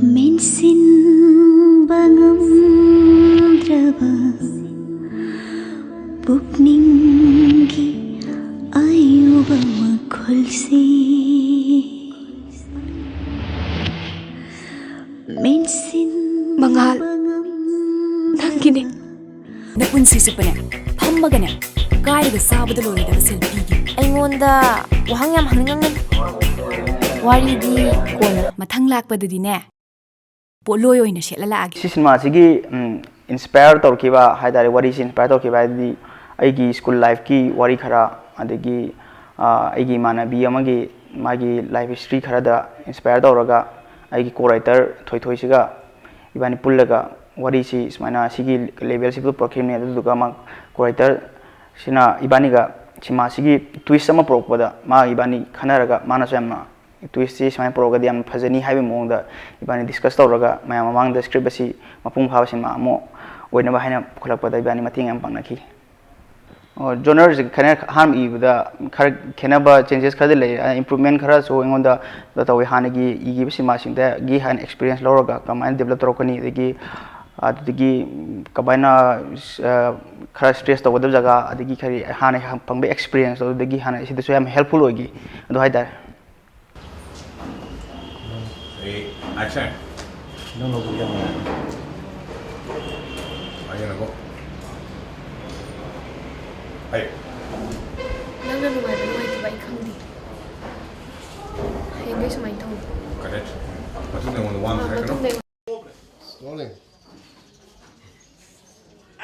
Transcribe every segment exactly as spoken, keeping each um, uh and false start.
ꯃꯦꯟꯁꯤꯟꯕ ꯉꯝꯗ꯭ꯔꯕ ꯄꯨꯛꯅꯤꯡꯒꯤ ꯑꯌꯨꯕ ꯃꯈꯨꯜꯁꯤ꯫ ꯃꯦꯟꯁꯤꯟꯕ ꯃꯉꯥꯜ, ꯉꯝꯗ꯭ꯔꯕ ꯅꯪꯒꯤꯅꯤ꯫ ꯅꯄꯨꯟꯁꯤ ꯆꯨꯞꯄꯅꯦ, ꯐꯝꯃꯒꯅꯦ, ꯀꯥꯏꯔꯒ ꯆꯥꯕꯗ ꯂꯣꯏꯔꯣꯏꯗꯕ ꯁꯦꯜ ꯄꯤꯒꯦ꯫ ꯑꯩꯉꯣꯟꯗ ꯋꯥꯍꯪ ꯌꯥꯝ ꯍꯪꯅꯤꯡꯉꯝꯒꯅꯤ꯫ ꯋꯥꯔꯤꯗꯤ ꯀꯣꯟꯅ꯫ ꯃꯊꯪ ꯂꯥꯛꯄꯗꯗꯤꯅꯦ, ꯄꯣꯠꯂꯣꯏ ꯑꯣꯏꯅ ꯁꯦꯠꯂ ꯂꯥꯛꯑꯒꯦ꯫ ꯁꯤ ꯁꯤꯅꯦꯃꯥꯁꯤꯒꯤ, ꯎꯝ, inspire ꯇꯧꯔꯛꯈꯤꯕ ꯍꯥꯏ ꯇꯥꯔꯦ, ꯋꯥꯔꯤꯁꯤ inspire ꯇꯧꯔꯛꯈꯤꯕ ꯍꯥꯏꯗꯤ ꯑꯩꯒꯤ school lifeꯀꯤ ꯋꯥꯔꯤ ꯈꯔ, ꯑꯗꯒꯤ, ꯑ, ꯑꯩꯒꯤ ꯏꯃꯥꯟꯅꯕꯤ ꯑꯃꯒꯤ ꯃꯥꯒꯤ life history ꯈꯔꯗ inspire ꯇꯧꯔꯒ ꯑꯩꯒꯤ co-writer ꯊꯣꯏꯊꯣꯏꯁꯤꯒ ꯏꯕꯥꯅꯤ ꯄꯨꯜꯂꯒ ꯋꯥꯔꯤꯁꯤ ꯁꯨꯃꯥꯏꯅ ꯁꯤꯒꯤ levelꯁꯤꯕꯨ ꯄꯨꯔꯛꯈꯤꯕꯅꯤ꯫ ꯑꯗꯨꯗꯨꯒ ꯃꯥ co-writer ꯁꯤꯅ ꯏꯕꯥꯅꯤꯒ ꯁꯤꯃꯥꯁꯤꯒꯤ twist ꯑꯃ ꯄꯨꯔꯛꯄꯗ ꯃꯥ ꯏꯕꯥꯅꯤ ꯈꯟꯅꯔꯒ ꯃꯥꯅꯁꯨ ꯌꯥꯝꯅ twistꯁꯤ ꯁꯨꯃꯥꯏꯅ ꯄꯨꯔꯛꯑꯒꯗꯤ ꯌꯥꯝ ꯐꯖꯅꯤ ꯍꯥꯏꯕꯒꯤ ꯃꯑꯣꯡꯗ ꯏꯕꯥꯅꯤ discuss ꯇꯧꯔꯒ ꯃꯌꯥꯝ ꯃꯃꯥꯡꯗ script ꯑꯁꯤ ꯃꯄꯨꯡ ꯐꯥꯕ ꯁꯤꯅꯦꯃꯥ ꯑꯃ ꯑꯣꯏꯅꯕ ꯍꯥꯏꯅ ꯄꯨꯈꯠꯂꯛꯄꯗ ꯏꯕꯥꯅꯤ ꯃꯇꯦꯡ ꯌꯥꯝ ꯄꯥꯡꯅꯈꯤ꯫ ꯑꯣ, genreꯁꯦ ꯈꯔ ꯑꯍꯥꯟꯕ ꯏꯕꯗ ꯈꯔ ꯈꯦꯠꯅꯕ, changes ꯈꯔꯗꯤ ꯂꯩ꯫ ꯑ, improvement ꯈꯔꯁꯨ ꯑꯩꯉꯣꯟꯗ ꯇꯧꯋꯤ꯫ ꯍꯥꯟꯅꯒꯤ ꯏꯈꯤꯕ ꯁꯤꯅꯦꯃꯥꯁꯤꯡꯗꯒꯤ ꯍꯥꯟꯅ experience ꯂꯧꯔꯒ ꯀꯃꯥꯏꯅ develop ꯇꯧꯔꯛꯀꯅꯤ, ꯑꯗꯒꯤ ꯑꯗꯨꯗꯒꯤ ꯀꯃꯥꯏꯅ, ꯑ, ꯈꯔ stress ꯇꯧꯒꯗꯕ ꯖꯒꯥ, ꯑꯗꯒꯤ ꯀꯔꯤ ꯍꯥꯟꯅ ꯐꯪꯕ experience ꯑꯗꯨꯗꯒꯤ ꯍꯥꯟꯅ ꯁꯤꯗꯁꯨ ꯌꯥꯝ helpful ꯑꯣꯏꯈꯤ꯫ ꯑꯗꯨ ꯍꯥꯏꯇꯥꯔꯦ꯫ Ready, action. ꯅꯪ ꯂꯧꯕ ꯀꯌꯥꯝ ꯅꯨꯡꯉꯥꯏ? ꯍꯥꯏꯒꯅꯨꯀꯣ꯫ ꯍꯥꯏꯌꯨ꯫ ꯅꯪꯅ ꯅꯨꯡꯉꯥꯏꯕ ꯅꯨꯡꯉꯥꯏꯇꯕ ꯑꯩ ꯈꯪꯗꯦ꯫ ꯍꯌꯦꯡꯗꯩ ꯁꯨꯃꯥꯏꯅ ꯇꯧꯅꯤ꯫ Correct. ꯃꯇꯨꯡꯗ ꯑꯩꯉꯣꯟꯗ ꯋꯥ ꯑꯃ ꯑꯥ, ꯍꯥꯏꯔꯛꯀꯅꯨ꯫ ꯃꯇꯨꯡꯗ Rolling.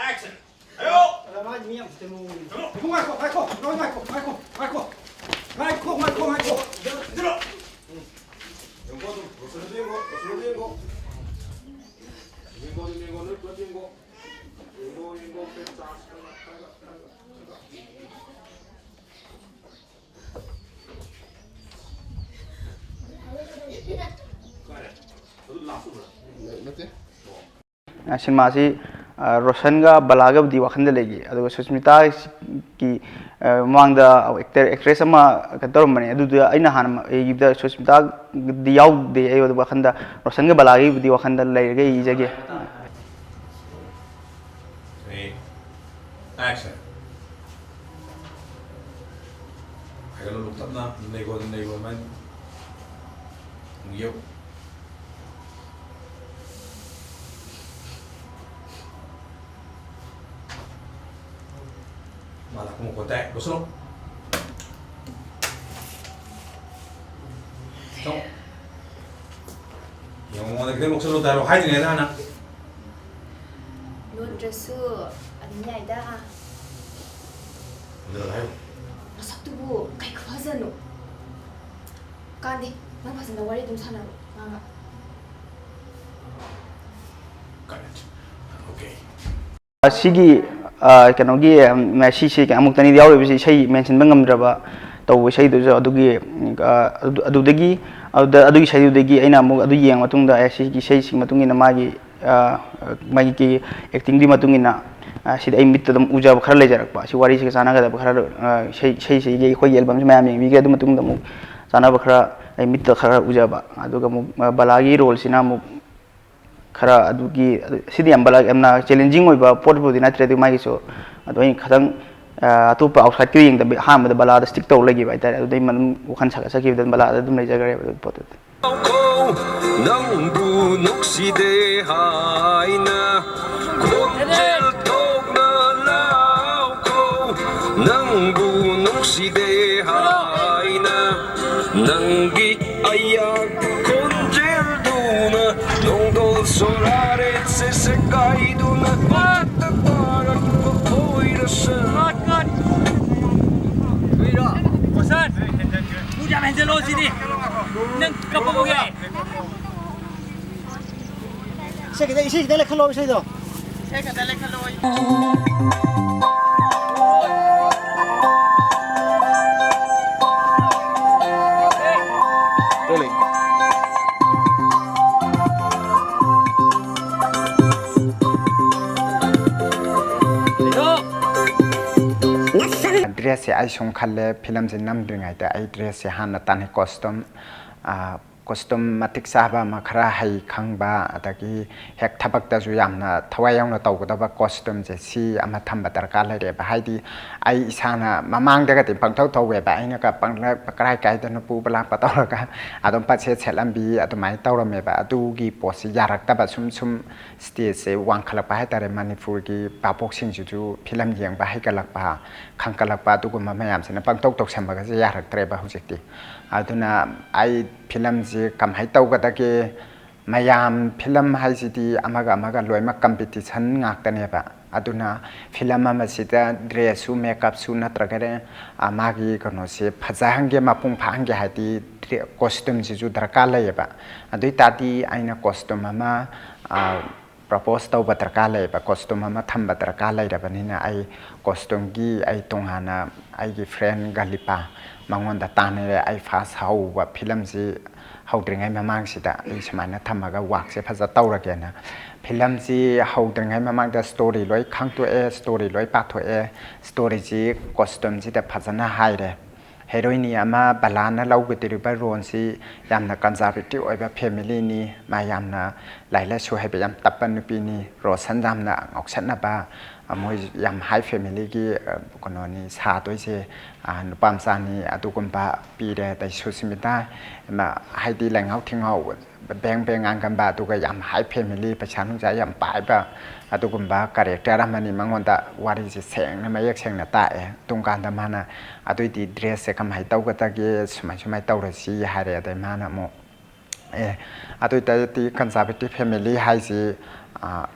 Action! ꯉꯥꯏꯈꯣ, ꯉꯥꯏꯈꯣ, ꯉꯥꯏꯈꯣ, ꯉꯥꯏꯈꯣ, ꯉꯥꯏꯈꯣ, ꯉꯥꯏꯈꯣ, ꯉꯥꯏꯈꯣ, ꯉꯥꯏꯈꯣ, ꯉꯥꯏꯈꯣ꯫ ꯌꯦꯡꯉꯣ ꯑꯗꯨꯝ, ꯔꯣꯁꯟꯗꯁꯨ ꯌꯦꯡꯉꯣ, ꯔꯣꯁꯟꯗꯁꯨ ꯌꯦꯡꯉꯣ꯫ ꯌꯦꯡꯉꯣ ꯑꯗꯨꯝ, ꯌꯦꯡꯉꯣ, ꯅꯣꯏ ꯄꯨꯂꯞ ꯌꯦꯡꯉꯣ꯫ ꯌꯦꯡꯉꯣ, ꯌꯦꯡꯉꯣ, ꯐꯦꯟ ꯆꯥꯔꯖ ꯈꯔ, ꯈꯔ, ꯈꯔ, ꯈꯔ꯫ ꯀꯥꯏꯔꯦ? ꯑꯗꯨ ꯂꯥꯁ ꯑꯣꯏꯕ꯭ꯔꯥ? ꯅꯠꯇꯦ꯫ ꯑ, ꯁꯤꯅꯦꯃꯥꯁꯤ, ꯑ, ꯔꯣꯁꯟꯒ ꯕꯂꯥꯒꯕꯨꯗꯤ ꯋꯥꯈꯜꯗ ꯂꯩꯈꯤ, ꯑꯗꯨꯒ ꯁꯨꯁꯃꯤꯇꯥꯒꯤ, ꯑ, ꯃꯃꯥꯡꯗ ꯑꯦꯛꯇꯔ, ꯑꯦꯛꯇ꯭ꯔꯦꯁ ꯑꯃ ꯀꯩꯅꯣ ꯇꯧꯔꯝꯕꯅꯦ, ꯑꯗꯨꯗ ꯑꯩꯅ ꯍꯥꯟꯅ ꯏꯕꯗ ꯁꯨꯁꯃꯤꯇꯥꯗꯤ ꯌꯥꯎꯗꯦ꯫ ꯑꯩ ꯋꯥꯈꯜꯗ ꯔꯣꯁꯟꯒ ꯕꯂꯥꯒꯤꯕꯨꯗꯤ ꯋꯥꯈꯜꯗ ꯂꯩꯔꯒ ꯏꯖꯒꯦ꯫ Action. ꯍꯥꯏꯒꯠꯂꯣ, ꯇꯞꯅ꯫ ꯅꯩꯒꯣ, ꯅꯩꯒꯣ, ꯃꯥꯏ꯫ ꯌꯦꯞ꯫ ꯃꯥ ꯂꯥꯛꯄ ꯃꯈꯣꯟ ꯇꯥꯏ꯫ ꯂꯣꯏꯁꯤꯜꯂꯣ꯫ ꯆꯪꯉꯣ꯫ ꯌꯦꯡꯉꯣ, ꯃꯉꯣꯟꯗ ꯈꯤꯇꯪ ꯅꯣꯛꯁꯜꯂꯣ ꯇꯥꯔꯣ꯫ ꯍꯥꯏꯗ꯭ꯔꯤꯉꯩꯗ ꯍꯥꯟꯅ꯫ ꯂꯣꯟꯗ꯭ꯔꯁꯨ ꯑꯗꯨꯝ ꯌꯥꯏꯗ꯫ ꯑꯗꯨ ꯍꯥꯏꯌꯨ꯫ ꯃꯁꯛꯇꯨꯕꯨ ꯀꯩ ꯈꯨꯐꯖꯅꯣ? ꯀꯥꯟꯗꯦ, ꯅꯪ ꯐꯖꯅ ꯋꯥꯔꯤ ꯑꯗꯨꯝ ꯁꯥꯟꯅꯔꯣ, ꯃꯥꯒ꯫ Got it. Okay. ꯑꯁꯤꯒꯤ, ꯑ, ꯀꯩꯅꯣꯒꯤ, ꯎꯝ, ꯁꯤꯁꯤ ꯑꯃꯨꯛꯇꯅꯤꯗꯤ ꯌꯥꯎꯔꯤꯕꯁꯤ, ꯏꯁꯩ ꯃꯦꯟꯁꯤꯟꯕ ꯉꯝꯗ꯭ꯔꯕ ꯇꯧꯕ ꯏꯁꯩꯗꯨꯁꯨ ꯑꯗꯨꯒꯤ, ꯎꯝ, ꯑ, ꯑꯗꯨ-, ꯑꯗꯨꯗꯒꯤ, ꯑꯗꯨꯗ, ꯑꯗꯨꯒꯤ ꯏꯁꯩꯗꯨꯗꯒꯤ ꯑꯩꯅ ꯑꯃꯨꯛ ꯑꯗꯨ ꯌꯦꯡꯉ ꯃꯇꯨꯡꯗ, ꯑꯦ, ꯁꯤꯒꯤ ꯏꯁꯩꯁꯤꯒꯤ ꯃꯇꯨꯡ ꯏꯟꯅ ꯃꯥꯒꯤ, ꯑ, ꯃꯥꯒꯤ ꯑꯦꯛꯇꯤꯡꯗꯨꯒꯤ ꯃꯇꯨꯡ ꯏꯟꯅ, ꯑ, ꯁꯤꯗ ꯑꯩ ꯃꯤꯠꯇ ꯑꯗꯨꯝ ꯎꯖꯕ ꯈꯔ ꯂꯩꯖꯔꯛꯄ, ꯁꯤ ꯋꯥꯔꯤꯁꯤꯒ ꯆꯥꯟꯅꯒꯗꯕ ꯈꯔ, ꯑ, ꯏꯁꯩ, ꯏꯁꯩꯁꯤꯒꯤ ꯑꯩꯈꯣꯏꯒꯤ ꯑꯦꯜꯕꯝꯁꯤ ꯃꯌꯥꯝ ꯌꯦꯡꯕꯤꯈ꯭ꯔꯦ꯫ ꯑꯗꯨ ꯃꯇꯨꯡꯗ ꯑꯃꯨꯛ ꯆꯥꯟꯅꯕ ꯈꯔ ꯑꯩ ꯃꯤꯠꯇ ꯈꯔ ꯎꯖꯕ, ꯑꯗꯨꯒ ꯑꯃꯨꯛ, ꯑ, ꯕꯂꯥꯒꯤ ꯔꯣꯜꯁꯤꯅ ꯑꯃꯨꯛ ꯈꯔ ꯑꯗꯨꯒꯤ, ꯑꯗꯨ, ꯁꯤꯗꯤ ꯌꯥꯝ ꯕꯂꯥ-, ꯌꯥꯝꯅ ꯆꯦꯂꯦꯟꯖꯤꯡ ꯑꯣꯏꯕ ꯄꯣꯠꯄꯨꯗꯤ ꯅꯠꯇ꯭ꯔꯦ꯫ ꯑꯗꯨ ꯃꯥꯒꯤꯁꯨ ꯑꯗꯨ ꯑꯩꯅ ꯈꯤꯇꯪ, ꯑ, ꯑꯇꯣꯞꯄ ꯑꯥꯎꯠꯁꯥꯏꯠꯀꯤ ꯌꯦꯡꯗꯕꯤ ꯑꯍꯥꯟꯕꯗ ꯕꯂꯥꯗ ꯁ꯭ꯇꯤꯛ ꯇꯧꯔ ꯂꯩꯈꯤꯕ ꯍꯥꯏꯇꯥꯔꯦ꯫ ꯑꯗꯨꯗꯩ ꯑꯗꯨꯝ ꯋꯥꯈꯜ ꯁꯥꯒꯠꯆꯈꯤꯕꯗ ꯕꯂꯥꯗ ꯑꯗꯨꯝ ꯂꯩꯖꯈ꯭ꯔꯦꯕ ꯑꯗꯨꯒꯤ ꯄꯣꯠꯇꯨꯗꯤ꯫ ꯅꯪꯕꯨ ꯅꯨꯡꯁꯤꯗꯦ ꯍꯥꯏꯅ ꯈꯣꯟꯖꯦꯜ ꯊꯣꯛꯅ ꯂꯥꯎꯈꯣ꯫ ꯅꯪꯕꯨ ꯅꯨꯡꯁꯤꯗꯦ ꯍꯥꯏꯅ ꯅꯪꯒꯤ ꯑꯌꯥꯛꯄ ꯈꯣꯟꯖꯦꯜꯗꯨꯅ ꯅꯣꯡꯗꯣꯜ ꯁꯣꯔꯥꯔꯦꯠꯁꯦ ꯁꯦꯒꯥꯏꯗꯨꯅ ꯃꯊꯛꯇ ꯇꯥꯔꯛꯄ ꯑꯣꯏꯔꯁꯨ꯫ ꯀꯨꯏꯔꯣ, ꯃꯣꯁꯟ꯫ ꯃꯨꯛ ꯌꯥꯝ ꯍꯦꯟꯖꯜꯂꯣ ꯁꯤꯗꯤ꯫ ꯅꯪ ꯀꯞꯄ ꯍꯧꯒꯦ꯫ ꯏꯁꯩ ꯈꯤꯇꯪ, ꯏꯁꯩ ꯈꯤꯇꯪ ꯂꯩꯈꯠꯂꯣ, ꯏꯁꯩꯗꯣ꯫ ꯏꯁꯩ ꯈꯤꯇꯪ ꯂꯩꯈꯠꯂꯣ꯫ Rolling. ꯁꯦ ꯑꯩ ꯁꯨꯝ ꯈꯜꯂꯦ, ꯐꯤꯂꯝꯁꯦ ꯅꯝꯗ꯭ꯔꯤꯉꯩꯗ ꯑꯩ ꯗ꯭ꯔꯦꯁꯁꯦ ꯍꯥꯟꯅ ꯇꯥꯟꯅꯩ, ꯀꯣꯁꯇꯨꯝ, ꯀꯣꯁꯇꯨꯝ ꯃꯇꯤꯛ ꯆꯥꯕ ꯑꯃ, ꯈꯔ ꯍꯩ ꯈꯪꯕ, ꯑꯗꯒꯤ ꯍꯦꯛ ꯊꯕꯛꯇꯁꯨ ꯌꯥꯝꯅ ꯊꯋꯥꯏ ꯌꯥꯎꯅ ꯇꯧꯒꯗꯕ ꯀꯣꯁꯇꯨꯝꯁꯦ ꯁꯤ ꯑꯃ ꯊꯝꯕ ꯗꯔꯀꯥꯔ ꯂꯩꯔꯦꯕ꯫ ꯍꯥꯏꯗꯤ ꯑꯩ ꯏꯁꯥꯅ ꯃꯃꯥꯡꯗꯒꯗꯤ ꯄꯪꯊꯧ ꯊꯧꯋꯦꯕ, ꯑꯩꯅ ꯀ-, ꯄꯪꯂ-, ꯀꯔꯥꯏ ꯀꯥꯏꯗꯅꯣ ꯄꯨꯕ ꯂꯥꯛꯄ ꯇꯧꯔꯒ ꯑꯗꯨꯝ ꯄꯠꯁꯦꯠ ꯁꯦꯠꯂꯝꯕꯤ ꯑꯗꯨꯃꯥꯏꯅ ꯇꯧꯔꯝꯃꯦꯕ꯫ ꯑꯗꯨꯒꯤ ꯄꯣꯠꯁꯤ ꯌꯥꯔꯛꯇꯕ, ꯁꯨꯝ ꯁꯨꯝ ꯁ꯭ꯇꯦꯖꯁꯦ ꯋꯥꯡꯈꯠꯂꯛꯄ ꯍꯥꯏꯇꯥꯔꯦ, ꯃꯅꯤꯄꯨꯔꯒꯤ ꯚꯥꯕꯣꯛꯁꯤꯡꯁꯤꯁꯨ ꯐꯤꯂꯝ ꯌꯦꯡꯕ ꯍꯩꯒꯠꯂꯛꯄ, ꯈꯪꯀꯠꯂꯛꯄ, ꯑꯗꯨꯒꯨꯝꯕ ꯃꯌꯥꯝꯁꯤꯅ ꯄꯪꯇꯧ ꯇꯧꯁꯟꯕꯒꯁꯦ ꯌꯥꯔꯛꯇ꯭ꯔꯦꯕ ꯍꯧꯖꯤꯛꯇꯤ꯫ ꯑꯗꯨꯅ ꯑꯩ ꯐꯤꯂꯝꯁꯤ ꯀꯃꯥꯏꯅ ꯇꯧꯒꯗꯒꯦ? ꯃꯌꯥꯝ ꯐꯤꯂꯝ ꯍꯥꯏꯁꯤꯗꯤ ꯑꯃꯒ ꯑꯃꯒ ꯂꯣꯏꯅꯃꯛ ꯀꯝꯄꯤꯇꯤꯁꯟ ꯉꯥꯛꯇꯅꯦꯕ꯫ ꯑꯗꯨꯅ ꯐꯤꯂꯝ ꯑꯃꯁꯤꯗ ꯗ꯭ꯔꯦꯁꯁꯨ, ꯃꯦꯀꯞꯁꯨ ꯅꯠꯇ꯭ꯔꯒꯅ, ꯑ, ꯃꯥꯒꯤ ꯀꯩꯅꯣꯁꯦ ꯐꯖꯍꯟꯒꯦ, ꯃꯄꯨꯡ ꯐꯥꯍꯟꯒꯦ ꯍꯥꯏꯗꯤ ꯗ꯭ꯔꯦ-, ꯀꯣꯁꯇ꯭ꯌꯨꯝꯁꯤꯁꯨ ꯗꯔꯀꯥꯔ ꯂꯩꯌꯦꯕ꯫ ꯑꯗꯨ ꯑꯣꯏ ꯇꯥꯔꯗꯤ ꯑꯩꯅ ꯀꯣꯁꯇ꯭ꯌꯨꯝ ꯑꯃ, ꯑ, ꯄ꯭ꯔꯄꯣꯁ ꯇꯧꯕ ꯗꯔꯀꯥꯔ ꯂꯩꯌꯦꯕ, ꯀꯣꯁꯇ꯭ꯌꯨꯝ ꯑꯃ ꯊꯝꯕ ꯗꯔꯀꯥꯔ ꯂꯩꯔꯕꯅꯤꯅ ꯑꯩ ꯀꯣꯁꯇ꯭ꯌꯨꯝꯒꯤ ꯑꯩ ꯇꯣꯉꯥꯟꯅ ꯑꯩꯒꯤ ꯐ꯭ꯔꯦꯟ ꯒꯂꯤꯄꯥ, ꯃꯉꯣꯟꯗ ꯇꯥꯟꯅꯔꯦ꯫ ꯑꯩ ꯐꯥꯔꯁ ꯍꯧꯕ ꯐꯤꯂꯝꯁꯤ ꯍꯧꯗ꯭ꯔꯤꯉꯩ ꯃꯃꯥꯡꯁꯤꯗ ꯑꯩ ꯁꯨꯃꯥꯏꯅ ꯊꯝꯃꯒ ꯋꯥꯛꯁꯦ ꯐꯖ ꯇꯧꯔꯒꯦꯅ꯫ ꯐꯤꯂꯝꯁꯤ ꯍꯧꯗ꯭ꯔꯤꯉꯩ ꯃꯃꯥꯡꯗ ꯁ꯭ꯇꯣꯔꯤ ꯂꯣꯏ ꯈꯪꯇꯣꯛꯑꯦ, ꯁ꯭ꯇꯣꯔꯤ ꯂꯣꯏ ꯄꯥꯊꯣꯛꯑꯦ, ꯁ꯭ꯇꯣꯔꯤꯁꯤ ꯀꯣꯁꯇ꯭ꯌꯨꯝꯁꯤꯗ ꯐꯖꯅ ꯍꯥꯏꯔꯦ꯫ ꯍꯦꯔꯣꯏꯅꯤ ꯑꯃ ꯕꯂꯥꯅ ꯂꯧꯒꯗꯧꯔꯤꯕ ꯔꯣꯜꯁꯤ ꯌꯥꯝꯅ ꯀꯟꯖꯥꯔꯕꯦꯇꯤꯞ ꯑꯣꯏꯕ ꯐꯦꯃꯤꯂꯤꯅꯤ, ꯃꯥ ꯌꯥꯝꯅ ꯂꯥꯏꯔꯤꯛ ꯂꯥꯏꯁꯨ ꯍꯩꯕ ꯌꯥꯝ ꯇꯞꯄ ꯅꯨꯄꯤꯅꯤ, ꯔꯣꯁꯟ ꯌꯥꯝꯅ ꯉꯥꯎꯁꯟꯅꯕ, ꯃꯣꯏ ꯌꯥꯝ ꯍꯥꯏ ꯐꯦꯃꯤꯂꯤꯒꯤ, ꯑ, ꯀꯩꯅꯣꯅꯤ ꯁꯥꯗꯣꯏꯁꯦ, ꯑ, ꯅꯨꯄꯥ ꯃꯆꯥꯅꯤ, ꯑꯗꯨꯒꯨꯝꯕ ꯄꯤꯔꯦ꯫ ꯑꯗꯩ ꯁꯨꯁꯃꯤꯇꯥ, ꯃ-, ꯍꯥꯏꯗꯤ ꯂꯩꯉꯥꯎ ꯊꯤꯉꯥꯎ, ꯕꯦꯡ ꯕꯦꯡ ꯉꯥꯡꯒꯟꯕ, ꯑꯗꯨꯒ ꯌꯥꯝ ꯍꯥꯏ ꯐꯦꯃꯤꯂꯤ, ꯄꯩꯁꯥ ꯅꯨꯡꯁꯥ ꯌꯥꯝ ꯄꯥꯏꯕ, ꯑꯗꯨꯒꯨꯝꯕ ꯀꯦꯔꯦꯛꯇꯔ ꯑꯃꯅꯤ꯫ ꯃꯉꯣꯟꯗ ꯋꯥꯔꯤꯁꯦ ꯁꯦꯡꯅ, ꯃꯌꯦꯛ ꯁꯦꯡꯅ ꯇꯥꯛꯑꯦ꯫ ꯑꯗꯨꯝ ꯀꯥꯟꯗ ꯃꯥꯅ, "ꯑꯗꯨꯏꯗꯤ ꯗ꯭ꯔꯦꯁꯁꯦ ꯀꯃꯥꯏꯅ ꯇꯧꯒꯗꯒꯦ? ꯁꯨꯃꯥꯏ ꯁꯨꯃꯥꯏꯅ ꯇꯧꯔꯁꯤ" ꯍꯥꯏꯔꯦ꯫ ꯑꯗꯩ ꯃꯥꯅ ꯑꯃꯨꯛ, "ꯑꯦ, ꯑꯗꯨ ꯑꯣꯏ ꯇꯥꯔꯗꯤ ꯀꯟꯖꯥꯔꯕꯦꯇꯤꯞ ꯐꯦꯃꯤꯂꯤ ꯍꯥꯏꯁꯤ, ꯑ,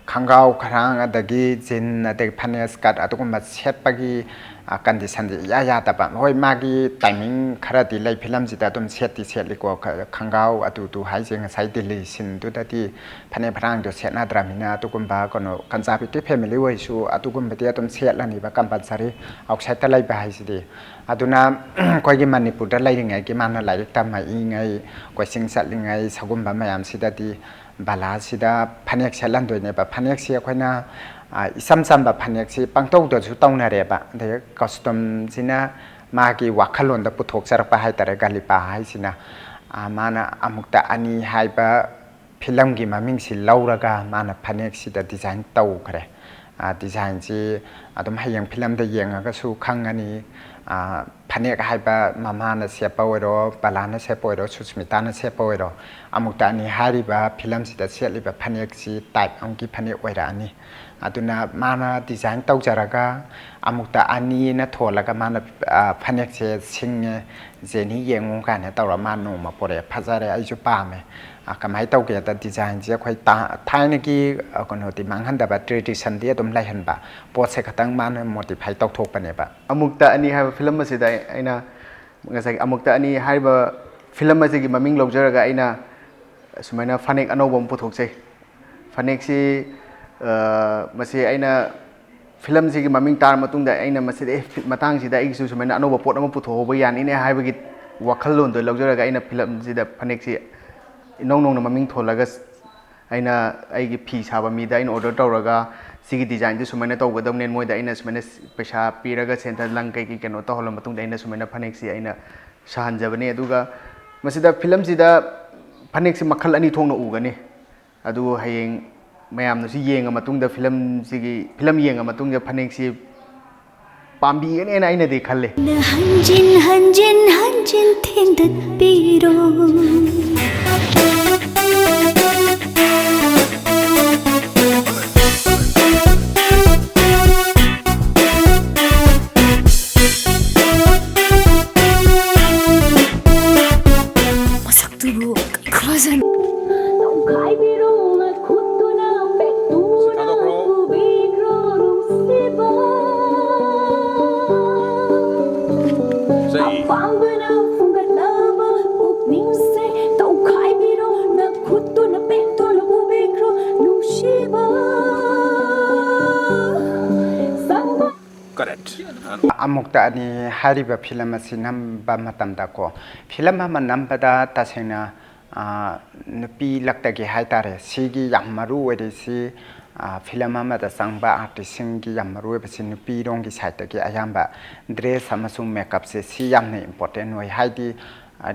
ꯈꯪꯒꯥꯎ ꯈꯔꯥꯡ, ꯑꯗꯒꯤ ꯖꯤꯟ, ꯑꯗꯒꯤ ꯐꯅꯦꯛ ꯁ꯭ꯀꯔꯠ ꯑꯗꯨꯒꯨꯝꯕ ꯁꯦꯠꯄꯒꯤ, ꯑ, ꯀꯟꯗꯤꯁꯟꯁꯦ ꯏꯌꯥ ꯌꯥꯗꯕ꯫ ꯍꯣꯏ, ꯃꯥꯒꯤ ꯇꯥꯏꯃꯤꯡ ꯈꯔꯗꯤ ꯂꯩ, ꯐꯤꯂꯝꯁꯤꯗ ꯑꯗꯨꯝ ꯁꯦꯠꯇꯤ ꯁꯦꯠꯂꯤꯀꯣ, ꯈ-, ꯈꯪꯒꯥꯎ ꯑꯗꯨꯗꯨ ꯍꯥꯏꯁꯦ꯫ ꯉꯁꯥꯏ ꯗꯤꯜꯂꯤ ꯁꯤꯟꯗꯨꯗꯗꯤ ꯐꯅꯦꯛ ꯐꯔꯥꯡꯗꯣ ꯁꯦꯠꯅꯗ꯭ꯔꯕꯅꯤꯅ ꯑꯗꯨꯒꯨꯝꯕ ꯀꯩꯅꯣ ꯀꯟꯖꯥꯔꯕꯦꯇꯤꯞ ꯐꯦꯃꯤꯂꯤ ꯑꯣꯏꯔꯁꯨ ꯑꯗꯨꯒꯨꯝꯕꯗꯤ ꯑꯗꯨꯝ ꯁꯦꯠꯂꯅꯤꯕ ꯀꯝꯄꯜꯁꯔꯤ, ꯑꯥꯎꯠꯁꯥꯏꯠꯇ ꯂꯩꯕ ꯍꯥꯏꯁꯤꯗꯤ꯫ ꯑꯗꯨꯅ ꯑꯩꯈꯣꯏꯒꯤ ꯃꯅꯤꯄꯨꯔꯗ ꯂꯩꯔꯤꯉꯩꯒꯤ ꯃꯥꯅ ꯂꯥꯏꯔꯤꯛ ꯇꯝꯃꯛꯏꯉꯩ, ꯀꯣꯆꯤꯡ ꯆꯠꯂꯤꯉꯩ, ꯁꯒꯨꯝꯕ ꯃꯌꯥꯝꯁꯤꯗꯗꯤ ꯕꯂꯥꯁꯤꯗ ꯐꯅꯦꯛ ꯁꯦꯠꯍꯟꯗꯣꯏꯅꯦꯕ꯫ ꯐꯅꯦꯛꯁꯤ ꯑꯩꯈꯣꯏꯅ ꯏꯆꯝ ꯆꯝꯕ ꯐꯅꯦꯛꯁꯤ ꯄꯪꯇꯧꯗꯁꯨ ꯇꯧꯅꯔꯦꯕ꯫ ꯑꯗꯩ ꯀꯁꯇꯝꯁꯤꯅ ꯃꯥꯒꯤ ꯋꯥꯈꯜꯂꯣꯟꯗ ꯄꯨꯊꯣꯛꯆꯔꯛꯄ ꯍꯥꯏꯇꯥꯔꯦ, ꯒꯂꯤꯄꯥ ꯍꯥꯏꯁꯤꯅ꯫ ꯃꯥꯅ ꯑꯃꯨꯛꯇ ꯑꯅꯤ ꯍꯥꯏꯕ ꯐꯤꯂꯝꯒꯤ ꯃꯃꯤꯡꯁꯤ ꯂꯧꯔꯒ ꯃꯥꯅ ꯐꯅꯦꯛꯁꯤꯗ ꯗꯤꯖꯥꯏꯟ ꯇꯧꯈ꯭ꯔꯦ꯫ ꯗꯤꯖꯥꯏꯟꯁꯤ ꯑꯗꯨꯝ ꯍꯌꯦꯡ ꯐꯤꯂꯝꯗ ꯌꯦꯡꯉꯒꯁꯨ ꯈꯪꯒꯅꯤ꯫ ꯐꯅꯦꯛ ꯍꯥꯏꯕ ꯃꯃꯥꯅ ꯁꯦꯠꯄ ꯑꯣꯏꯔꯣ, ꯕꯂꯥꯅ ꯁꯦꯠꯄ ꯑꯣꯏꯔꯣ, ꯁꯨꯁꯃꯤꯇꯥꯅ ꯁꯦꯠꯄ ꯑꯣꯏꯔꯣ, ꯑꯃꯨꯛꯇ ꯑꯅꯤ ꯍꯥꯏꯔꯤꯕ ꯐꯤꯂꯝꯁꯤꯗ ꯁꯦꯠꯂꯤꯕ ꯐꯅꯦꯛꯁꯤ ꯇꯥꯏꯞ ꯑꯃꯒꯤ ꯐꯅꯦꯛ ꯑꯣꯏꯔꯛꯑꯅꯤ꯫ ꯑꯗꯨꯅ ꯃꯥꯅ ꯗꯤꯖꯥꯏꯟ ꯇꯧꯖꯔꯒ ꯑꯃꯨꯛꯇ ꯑꯅꯤꯅ ꯊꯣꯜꯂꯒ ꯃꯥꯅ ꯐꯅꯦꯛꯁꯦ ꯁꯤꯡꯉꯦ, ꯖꯦꯅꯤ ꯌꯦꯡꯉꯨ ꯀꯥꯏꯅ ꯇꯧꯔ ꯃꯥ ꯅꯣꯡꯃ ꯄꯣꯔꯛꯑꯦ꯫ ꯐꯖꯔꯦ, ꯑꯩꯁꯨ ꯄꯥꯝꯃꯦ꯫ ꯀꯃꯥꯏꯅ ꯇꯧꯒꯦꯗ, ꯗꯤꯖꯥꯏꯟꯁꯦ ꯑꯩꯈꯣꯏ ꯊꯥꯏꯅꯒꯤ ꯀꯩꯅꯣꯗꯤ ꯃꯥꯡꯍꯟꯗꯕ, ꯇ꯭ꯔꯦꯗꯤꯁꯟꯗꯤ ꯑꯗꯨꯝ ꯂꯩꯍꯟꯕ ꯄꯣꯠꯁꯦ ꯈꯛꯇꯪ ꯃꯥꯅ ꯃꯣꯗꯤꯐꯥꯏ ꯇꯧꯊꯣꯛꯄꯅꯦꯕ꯫ ꯑꯃꯨꯛꯇ ꯑꯅꯤ ꯍꯥꯏꯕ ꯐꯤꯂꯝ ꯑꯁꯤꯗ ꯑꯩꯅ ꯉꯁꯥꯏꯒꯤ ꯑꯃꯨꯛꯇ ꯑꯅꯤ ꯍꯥꯏꯔꯤꯕ ꯐꯤꯂꯝ ꯑꯁꯤꯒꯤ ꯃꯃꯤꯡ ꯂꯧꯖꯔꯒ ꯑꯩꯅ ꯁꯨꯃꯥꯏꯅ ꯐꯅꯦꯛ ꯑꯅꯧꯕ ꯑꯃ ꯄꯨꯊꯣꯛꯆꯩ꯫ ꯐꯅꯦꯛꯁꯤ ꯃꯁꯤ ꯑꯩꯅ ꯐꯤꯂꯝꯁꯤꯒꯤ ꯃꯃꯤꯡ ꯇꯥꯔ ꯃꯇꯨꯡꯗ ꯑꯩꯅ ꯃꯁꯤꯗ ꯑꯦ ꯃꯇꯥꯡꯁꯤꯗ ꯑꯩꯒꯤꯁꯨ ꯁꯨꯃꯥꯏꯅ ꯑꯅꯧꯕ ꯄꯣꯠ ꯑꯃ ꯄꯨꯊꯣꯛꯍꯧꯕ ꯌꯥꯅꯤꯅꯦ ꯍꯥꯏꯕꯒꯤ ꯋꯥꯈꯜꯂꯣꯟꯗꯣ ꯂꯧꯖꯔꯒ ꯑꯩꯅ ꯐꯤꯂꯝꯁꯤꯗ ꯐꯅꯦꯛꯁꯤ ꯏꯅꯧ ꯅꯧꯅ ꯃꯃꯤꯡ ꯊꯣꯜꯂꯒ ꯑꯩꯅ ꯑꯩꯒꯤ ꯐꯤ ꯁꯥꯕ ꯃꯤꯗ ꯑꯩꯅ ꯑꯣꯔꯗꯔ ꯇꯧꯔꯒ ꯁꯤꯒꯤ ꯗꯤꯖꯥꯏꯟꯁꯦ ꯁꯨꯃꯥꯏꯅ ꯇꯧꯒꯗꯕꯅꯦ, ꯃꯣꯏꯗ ꯑꯩꯅ ꯁꯨꯃꯥꯏꯅ ꯄꯩꯁꯥ ꯄꯤꯔꯒ ꯁꯦꯟꯗ ꯂꯪ ꯀꯩꯀꯩ ꯀꯩꯅꯣ ꯇꯧꯍꯜꯂ ꯃꯇꯨꯡꯗ ꯑꯩꯅ ꯁꯨꯃꯥꯏꯅ ꯐꯅꯦꯛꯁꯤ ꯑꯩꯅ ꯁꯥꯍꯟꯖꯕꯅꯤ꯫ ꯑꯗꯨꯒ ꯃꯁꯤꯗ ꯐꯤꯂꯝꯁꯤꯗ ꯐꯅꯦꯛꯁꯤ ꯃꯈꯜ ꯑꯅꯤ ꯊꯣꯛꯅ ꯎꯒꯅꯤ꯫ ꯑꯗꯨ ꯍꯌꯦꯡ ꯃꯌꯥꯝꯅꯁꯨ ꯌꯦꯡꯉ ꯃꯇꯨꯡꯗ ꯐꯤꯂꯝꯁꯤꯒꯤ ꯐꯤꯂꯝ ꯌꯦꯡꯉ ꯃꯇꯨꯡꯗ ꯐꯅꯦꯛꯁꯤ ꯄꯥꯝꯕꯤꯒꯅꯦꯅ ꯑꯩꯅꯗꯤ ꯈꯜꯂꯤ꯫ ꯍꯟꯖꯤꯟ ꯍꯟꯖꯤꯟ ꯍꯟꯖꯤꯟ ꯊꯤꯟꯗꯠꯄꯤꯔꯣ꯫ ꯃꯁꯛꯇꯨꯕꯨ ꯀꯩ ꯈꯨꯐꯖꯅꯣ꯫ ꯇꯧꯈꯥꯏꯕꯤꯔꯣ, ꯈꯨꯠꯇꯨꯅ ꯄꯦꯛꯇꯨꯅ ꯊꯥꯗꯣꯛꯈ꯭ꯔꯣ꯫ ꯄꯨꯕꯤꯈ꯭ꯔꯣ ꯅꯨꯡꯁꯤꯕ꯫ ꯆꯩ꯫ ꯑꯄꯥꯝꯕꯅ ꯐꯨꯝꯒꯠꯂꯕ ꯄꯨꯛꯅꯤꯡꯁꯦ ꯇꯧꯈꯥꯏꯕꯤꯔꯣ, ꯅꯈꯨꯠꯇꯨꯅ ꯄꯦꯛꯇꯨꯅ ꯄꯨꯕꯤꯈ꯭ꯔꯣ ꯅꯨꯡꯁꯤꯕ꯫ ꯆꯪꯕ꯫ Correct. ꯑꯃꯨꯛꯇ ꯑꯅꯤ ꯍꯥꯏꯔꯤꯕ ꯐꯤꯂꯝ ꯑꯁꯤ ꯅꯝꯕ ꯃꯇꯝꯗꯀꯣ, ꯐꯤꯂꯝ ꯑꯃ ꯅꯝꯕꯗ ꯇꯁꯦꯡꯅ, ꯑ, ꯅꯨꯄꯤ ꯂꯛꯇꯒꯤ ꯍꯥꯏꯇꯥꯔꯦ, ꯁꯤꯒꯤ ꯌꯥꯝ ꯃꯔꯨ ꯑꯣꯏꯔꯤꯁꯤ ꯐꯤꯂꯝ ꯑꯃꯗ ꯆꯪꯕ ꯑꯥꯔꯇꯤꯁꯁꯤꯡꯒꯤ ꯌꯥꯝ ꯃꯔꯨ ꯑꯣꯏꯕꯁꯤ ꯅꯨꯄꯤꯔꯣꯝꯒꯤ ꯁꯥꯏꯠꯇꯒꯤ ꯑꯌꯥꯝꯕ ꯗ꯭ꯔꯦꯁ ꯑꯃꯁꯨꯡ ꯃꯦꯀꯞꯁꯦ ꯁꯤ ꯌꯥꯝꯅ ꯏꯝꯄꯣꯔꯇꯦꯟ ꯑꯣꯏ꯫ ꯍꯥꯏꯗꯤ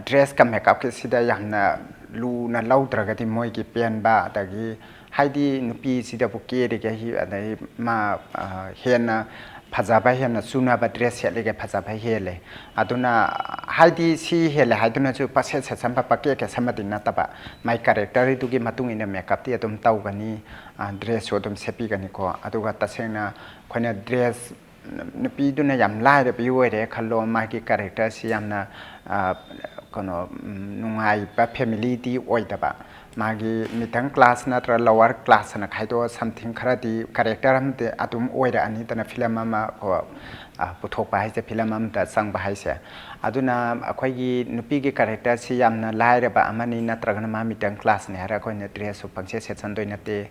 ꯗ꯭ꯔꯦꯁꯀ ꯃꯦꯀꯞꯀꯤꯁꯤꯗ ꯌꯥꯝꯅ ꯂꯨꯅ ꯂꯧꯗ꯭ꯔꯒꯗꯤ ꯃꯣꯏꯒꯤ ꯄꯦꯟꯕ, ꯑꯗꯒꯤ ꯍꯥꯏꯗꯤ ꯅꯨꯄꯤꯁꯤꯗꯕꯨ ꯀꯦꯔꯤꯒꯩ ꯑꯗꯩ ꯃꯥ ꯍꯦꯟꯅ ꯐꯖꯕ, ꯍꯦꯟꯅ ꯆꯨꯅꯕ ꯗ꯭ꯔꯦꯁ ꯁꯦꯠꯂꯤꯒꯩ ꯐꯖꯕ ꯍꯦꯜꯂꯦ꯫ ꯑꯗꯨꯅ ꯍꯥꯏꯗꯤ ꯁꯤ ꯍꯦꯜꯂꯦ ꯍꯥꯏꯗꯨꯅꯁꯨ ꯄꯪꯁꯦꯠ ꯁꯦꯠꯆꯟꯕ, ꯄꯪꯀꯦ ꯀꯦꯁꯟꯕꯗꯤ ꯅꯠꯇꯕ, ꯃꯥꯏ ꯀꯦꯔꯦꯛꯇꯔꯗꯨꯒꯤ ꯃꯇꯨꯡ ꯏꯟꯅ ꯃꯦꯀꯞꯇꯤ ꯑꯗꯨꯝ ꯇꯧꯒꯅꯤ, ꯗ꯭ꯔꯦꯁꯁꯨ ꯑꯗꯨꯝ ꯁꯦꯠꯄꯤꯒꯅꯤꯀꯣ꯫ ꯑꯗꯨꯒ ꯇꯁꯦꯡꯅ ꯑꯩꯈꯣꯏꯅ ꯗ꯭ꯔꯦꯁ, ꯅꯨꯄꯤꯗꯨꯅ ꯌꯥꯝ ꯂꯥꯏꯔꯕꯤ ꯑꯣꯏꯔꯦ ꯈꯜꯂꯣ, ꯃꯥꯒꯤ ꯀꯦꯔꯦꯛꯇꯔꯁꯤ ꯌꯥꯝꯅ ꯀꯩꯅꯣ ꯅꯨꯡꯉꯥꯏꯕ ꯐꯦꯃꯤꯂꯤꯗꯤ ꯑꯣꯏꯗꯕ, ꯃꯥꯒꯤ ꯃꯤꯗꯜ ꯀ꯭ꯂꯥꯁ ꯅꯠꯇ꯭ꯔꯒ ꯂꯣꯋꯔ ꯀ꯭ꯂꯥꯁ ꯑꯅ ꯈꯥꯏꯗꯣꯛꯑ ꯁꯝꯊꯤꯡ ꯈꯔꯗꯤ ꯀꯦꯔꯦꯛꯇꯔ ꯑꯃꯗꯤ ꯑꯗꯨꯝ ꯑꯣꯏꯔꯛꯑꯅꯤꯗꯅ ꯐꯤꯂꯝ ꯑꯃ ꯀꯣ, ꯄꯨꯊꯣꯛꯄ ꯍꯥꯏꯁꯦ, ꯐꯤꯂꯝ ꯑꯃꯗ ꯆꯪꯕ ꯍꯥꯏꯁꯦ꯫ ꯑꯗꯨꯅ ꯑꯩꯈꯣꯏꯒꯤ ꯅꯨꯄꯤꯒꯤ ꯀꯦꯔꯦꯛꯇꯔꯁꯤ ꯌꯥꯝꯅ ꯂꯥꯏꯔꯕ ꯑꯃꯅꯤ ꯅꯠꯇ꯭ꯔꯒꯅ ꯃꯥ ꯃꯤꯗꯜ ꯀ꯭ꯂꯥꯁꯅꯤ ꯍꯥꯏꯔꯒ ꯑꯩꯈꯣꯏꯅ ꯗ꯭ꯔꯦꯁꯁꯨ ꯄꯪꯁꯦꯠ ꯁꯦꯠꯆꯟꯗꯣꯏ ꯅꯠꯇꯦ,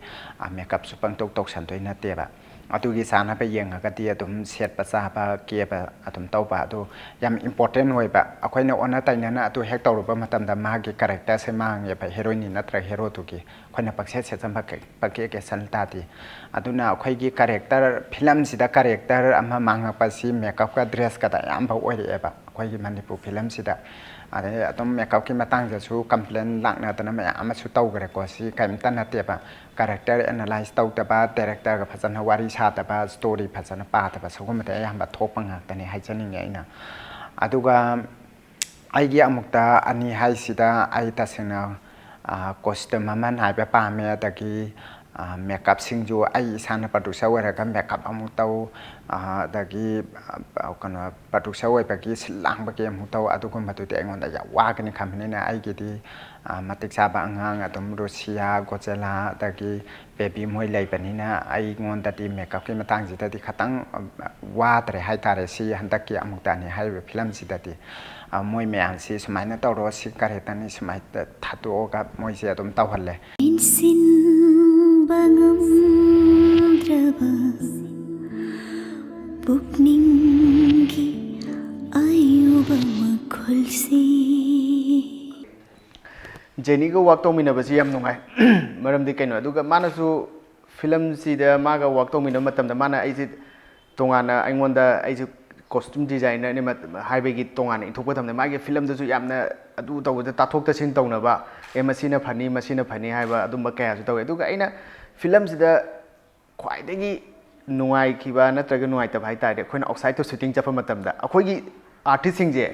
ꯃꯦꯀꯞꯁꯨ ꯄꯪꯇꯧ ꯇꯧꯁꯟꯗꯣꯏ ꯅꯠꯇꯦꯕ꯫ ꯑꯗꯨꯒꯤ ꯆꯥꯅꯕ ꯌꯦꯡꯉꯒꯗꯤ ꯑꯗꯨꯝ ꯁꯦꯠꯄ ꯆꯥꯕ ꯀꯦꯕ ꯑꯗꯨꯝ ꯇꯧꯕ ꯑꯗꯨ ꯌꯥꯝ ꯏꯝꯄꯣꯔꯇꯦꯟ ꯑꯣꯏꯕ꯫ ꯑꯩꯈꯣꯏꯅ ꯑꯣꯟꯅ ꯇꯩꯅꯅ ꯑꯗꯨ ꯍꯦꯛ ꯇꯧꯔꯨꯕ ꯃꯇꯝꯗ ꯃꯥꯒꯤ ꯀꯦꯔꯦꯛꯇꯔꯁꯦ ꯃꯥꯡꯉꯦꯕ, ꯍꯦꯔꯣꯏꯅꯤ ꯅꯠꯇ꯭ꯔꯒ ꯍꯦꯔꯣꯗꯨꯒꯤ꯫ ꯑꯩꯈꯣꯏꯅ ꯄꯪꯁꯦꯠ ꯁꯦꯠꯆꯟꯕ ꯀꯦ-, ꯄꯪꯀꯦ ꯀꯦꯁꯟ ꯇꯥꯔꯗꯤ꯫ ꯑꯗꯨꯅ ꯑꯩꯈꯣꯏꯒꯤ ꯀꯦꯔꯦꯛꯇꯔ, ꯐꯤꯂꯝꯁꯤꯗ ꯀꯦꯔꯦꯛꯇꯔ ꯑꯃ ꯃꯥꯡꯉꯛꯄꯁꯤ ꯃꯦꯀꯞꯀ ꯗ꯭ꯔꯦꯁꯀꯗ ꯑꯌꯥꯝꯕ ꯑꯣꯏꯔꯛꯑꯦꯕ ꯑꯩꯈꯣꯏꯒꯤ ꯃꯅꯤꯄꯨꯔ ꯐꯤꯂꯝꯁꯤꯗ꯫ ꯑꯗꯩ ꯑꯗꯨꯝ ꯃꯦꯀꯞꯀꯤ ꯃꯇꯥꯡꯗꯁꯨ ꯀꯝꯄ꯭ꯂꯦꯟ ꯂꯥꯛꯅꯗꯅ ꯃꯌꯥꯝ ꯑꯃꯁꯨ ꯇꯧꯈ꯭ꯔꯦꯀꯣ꯫ ꯁꯤ ꯀꯔꯤꯝꯇ ꯅꯠꯇꯦꯕ꯫ ꯀꯦꯔꯦꯛꯇꯔ ꯑꯦꯅꯥꯂꯥꯏꯁ ꯇꯧꯗꯕ, ꯗꯥꯏꯔꯦꯛꯇꯔꯒ ꯐꯖꯅ ꯋꯥꯔꯤ ꯁꯥꯗꯕ, ꯁ꯭ꯇꯣꯔꯤ ꯐꯖꯅ ꯄꯥꯗꯕ, ꯁꯤꯒꯨꯝꯕꯗ ꯑꯌꯥꯝꯕ ꯊꯣꯛꯄ ꯉꯥꯛꯇꯅꯤ ꯍꯥꯏꯖꯅꯤꯡꯉꯦ ꯑꯩꯅ꯫ ꯑꯗꯨꯒ ꯑꯩꯒꯤ ꯑꯃꯨꯛꯇ ꯑꯅꯤ ꯍꯥꯏꯁꯤꯗ ꯑꯩ ꯇꯁꯦꯡꯅ, ꯑ, ꯀꯣꯁꯇ꯭ꯌꯨꯝ ꯑꯃ ꯅꯥꯏꯕ ꯄꯥꯝꯃꯦ, ꯑꯗꯒꯤ, ꯑ, ꯃꯦꯀꯞꯁꯤꯡꯁꯨ ꯑꯩ ꯏꯁꯥꯅ ꯄ꯭ꯔꯗ꯭ꯌꯨꯁꯔ ꯑꯣꯏꯔꯒ ꯃꯦꯀꯞ ꯑꯃꯨꯛ ꯇꯧ, ꯑ, ꯑꯗꯒꯤ, ꯑ, ꯀꯩꯅꯣ, ꯄ꯭ꯔꯗ꯭ꯌꯨꯁꯔ ꯑꯣꯏꯕꯒꯤ ꯁꯤꯜ ꯂꯥꯡꯕꯒꯤ ꯑꯃꯨꯛ ꯇꯧ, ꯑꯗꯨꯒꯨꯝꯕꯗꯨꯗꯤ ꯑꯩꯉꯣꯟꯗ ꯌꯥꯝ ꯋꯥꯒꯅꯤ ꯈꯟꯕꯅꯤꯅ ꯑꯩꯒꯤꯗꯤ, ꯑ, ꯃꯇꯤꯛ ꯆꯥꯕ ꯑꯉꯥꯡ ꯑꯗꯨꯝ ꯔꯨꯁꯤꯌꯥ, ꯒꯣꯖꯦꯂꯥ, ꯑꯗꯒꯤ ꯕꯦꯕꯤ ꯃꯣꯏ ꯂꯩꯕꯅꯤꯅ ꯑꯩꯉꯣꯟꯗꯗꯤ ꯃꯦꯀꯞꯀꯤ ꯃꯇꯥꯡꯁꯤꯗꯗꯤ ꯈꯇꯪ, ꯑ, ꯋꯥꯗ꯭ꯔꯦ ꯍꯥꯏꯇꯥꯔꯦ꯫ ꯁꯤ ꯍꯟꯗꯛꯀꯤ ꯑꯃꯨꯛꯇ ꯑꯅꯤ ꯍꯥꯏꯔꯤꯕ ꯐꯤꯂꯝꯁꯤꯗꯗꯤ, ꯑ, ꯃꯣꯏ ꯃꯌꯥꯝꯁꯤ ꯁꯨꯃꯥꯏꯅ ꯇꯧꯔꯣ, ꯁꯤ ꯀꯦꯔꯦꯛꯇꯔꯅꯤ, ꯁꯨꯃꯥꯏꯅ ꯊꯥꯗꯣꯛꯑꯒ ꯃꯣꯏꯁꯦ ꯑꯗꯨꯝ ꯇꯧꯍꯜꯂꯦ꯫ ꯃꯦꯟꯁꯤꯟꯕ ꯉꯝꯗ꯭ꯔꯕ ꯄꯨꯛꯅꯤꯡꯒꯤ ꯑꯌꯨꯕ ꯃꯈꯨꯜꯁꯤ꯫ ꯖꯦꯅꯤꯒ ꯋꯥꯛ ꯇꯧꯃꯤꯟꯅꯕꯁꯤ ꯌꯥꯝ ꯅꯨꯡꯉꯥꯏ꯫ ꯃꯔꯝꯗꯤ ꯀꯩꯅꯣ, ꯑꯗꯨꯒ ꯃꯥꯅꯁꯨ ꯐꯤꯂꯝꯁꯤꯗ ꯃꯥꯒ ꯋꯥꯛ ꯇꯧꯃꯤꯟꯅꯕ ꯃꯇꯝꯗ ꯃꯥꯅ ꯑꯩꯁꯦ ꯇꯣꯉꯥꯟꯅ ꯑꯩꯉꯣꯟꯗ, ꯑꯩꯁꯦ ꯀꯣꯁꯇ꯭ꯌꯨꯝ ꯗꯤꯖꯥꯏꯅꯔꯅꯤ ꯍꯥꯏꯕꯒꯤ ꯇꯣꯉꯥꯟꯅ ꯏꯟꯊꯣꯛꯄ ꯃꯇꯝꯗ ꯃꯥꯒꯤ ꯐꯤꯂꯝꯗꯁꯨ ꯌꯥꯝꯅ ꯑꯗꯨ ꯇꯧꯕꯗ ꯇꯥꯊꯣꯛ ꯇꯥꯁꯤꯟ ꯇꯧꯅꯕ, ꯑꯦ, ꯃꯁꯤꯅ ꯐꯅꯤ, ꯃꯁꯤꯅ ꯐꯅꯤ ꯍꯥꯏꯕ ꯑꯗꯨꯝꯕ ꯀꯌꯥꯁꯨ ꯇꯧꯋꯦ꯫ ꯑꯗꯨꯒ ꯑꯩꯅ ꯐꯤꯂꯝꯁꯤꯗ ꯈ꯭ꯋꯥꯏꯗꯒꯤ ꯅꯨꯡꯉꯥꯏꯈꯤꯕ ꯅꯠꯇ꯭ꯔꯒ ꯅꯨꯡꯉꯥꯏꯇꯕ ꯍꯥꯏ ꯇꯥꯔꯗꯤ, ꯑꯩꯈꯣꯏꯅ ꯑꯥꯎꯠꯁꯥꯏꯗꯇ ꯁꯨꯇꯤꯡ ꯆꯠꯄ ꯃꯇꯝꯗ ꯑꯩꯈꯣꯏꯒꯤ ꯑꯥꯔꯇꯤꯁꯁꯤꯡꯁꯦ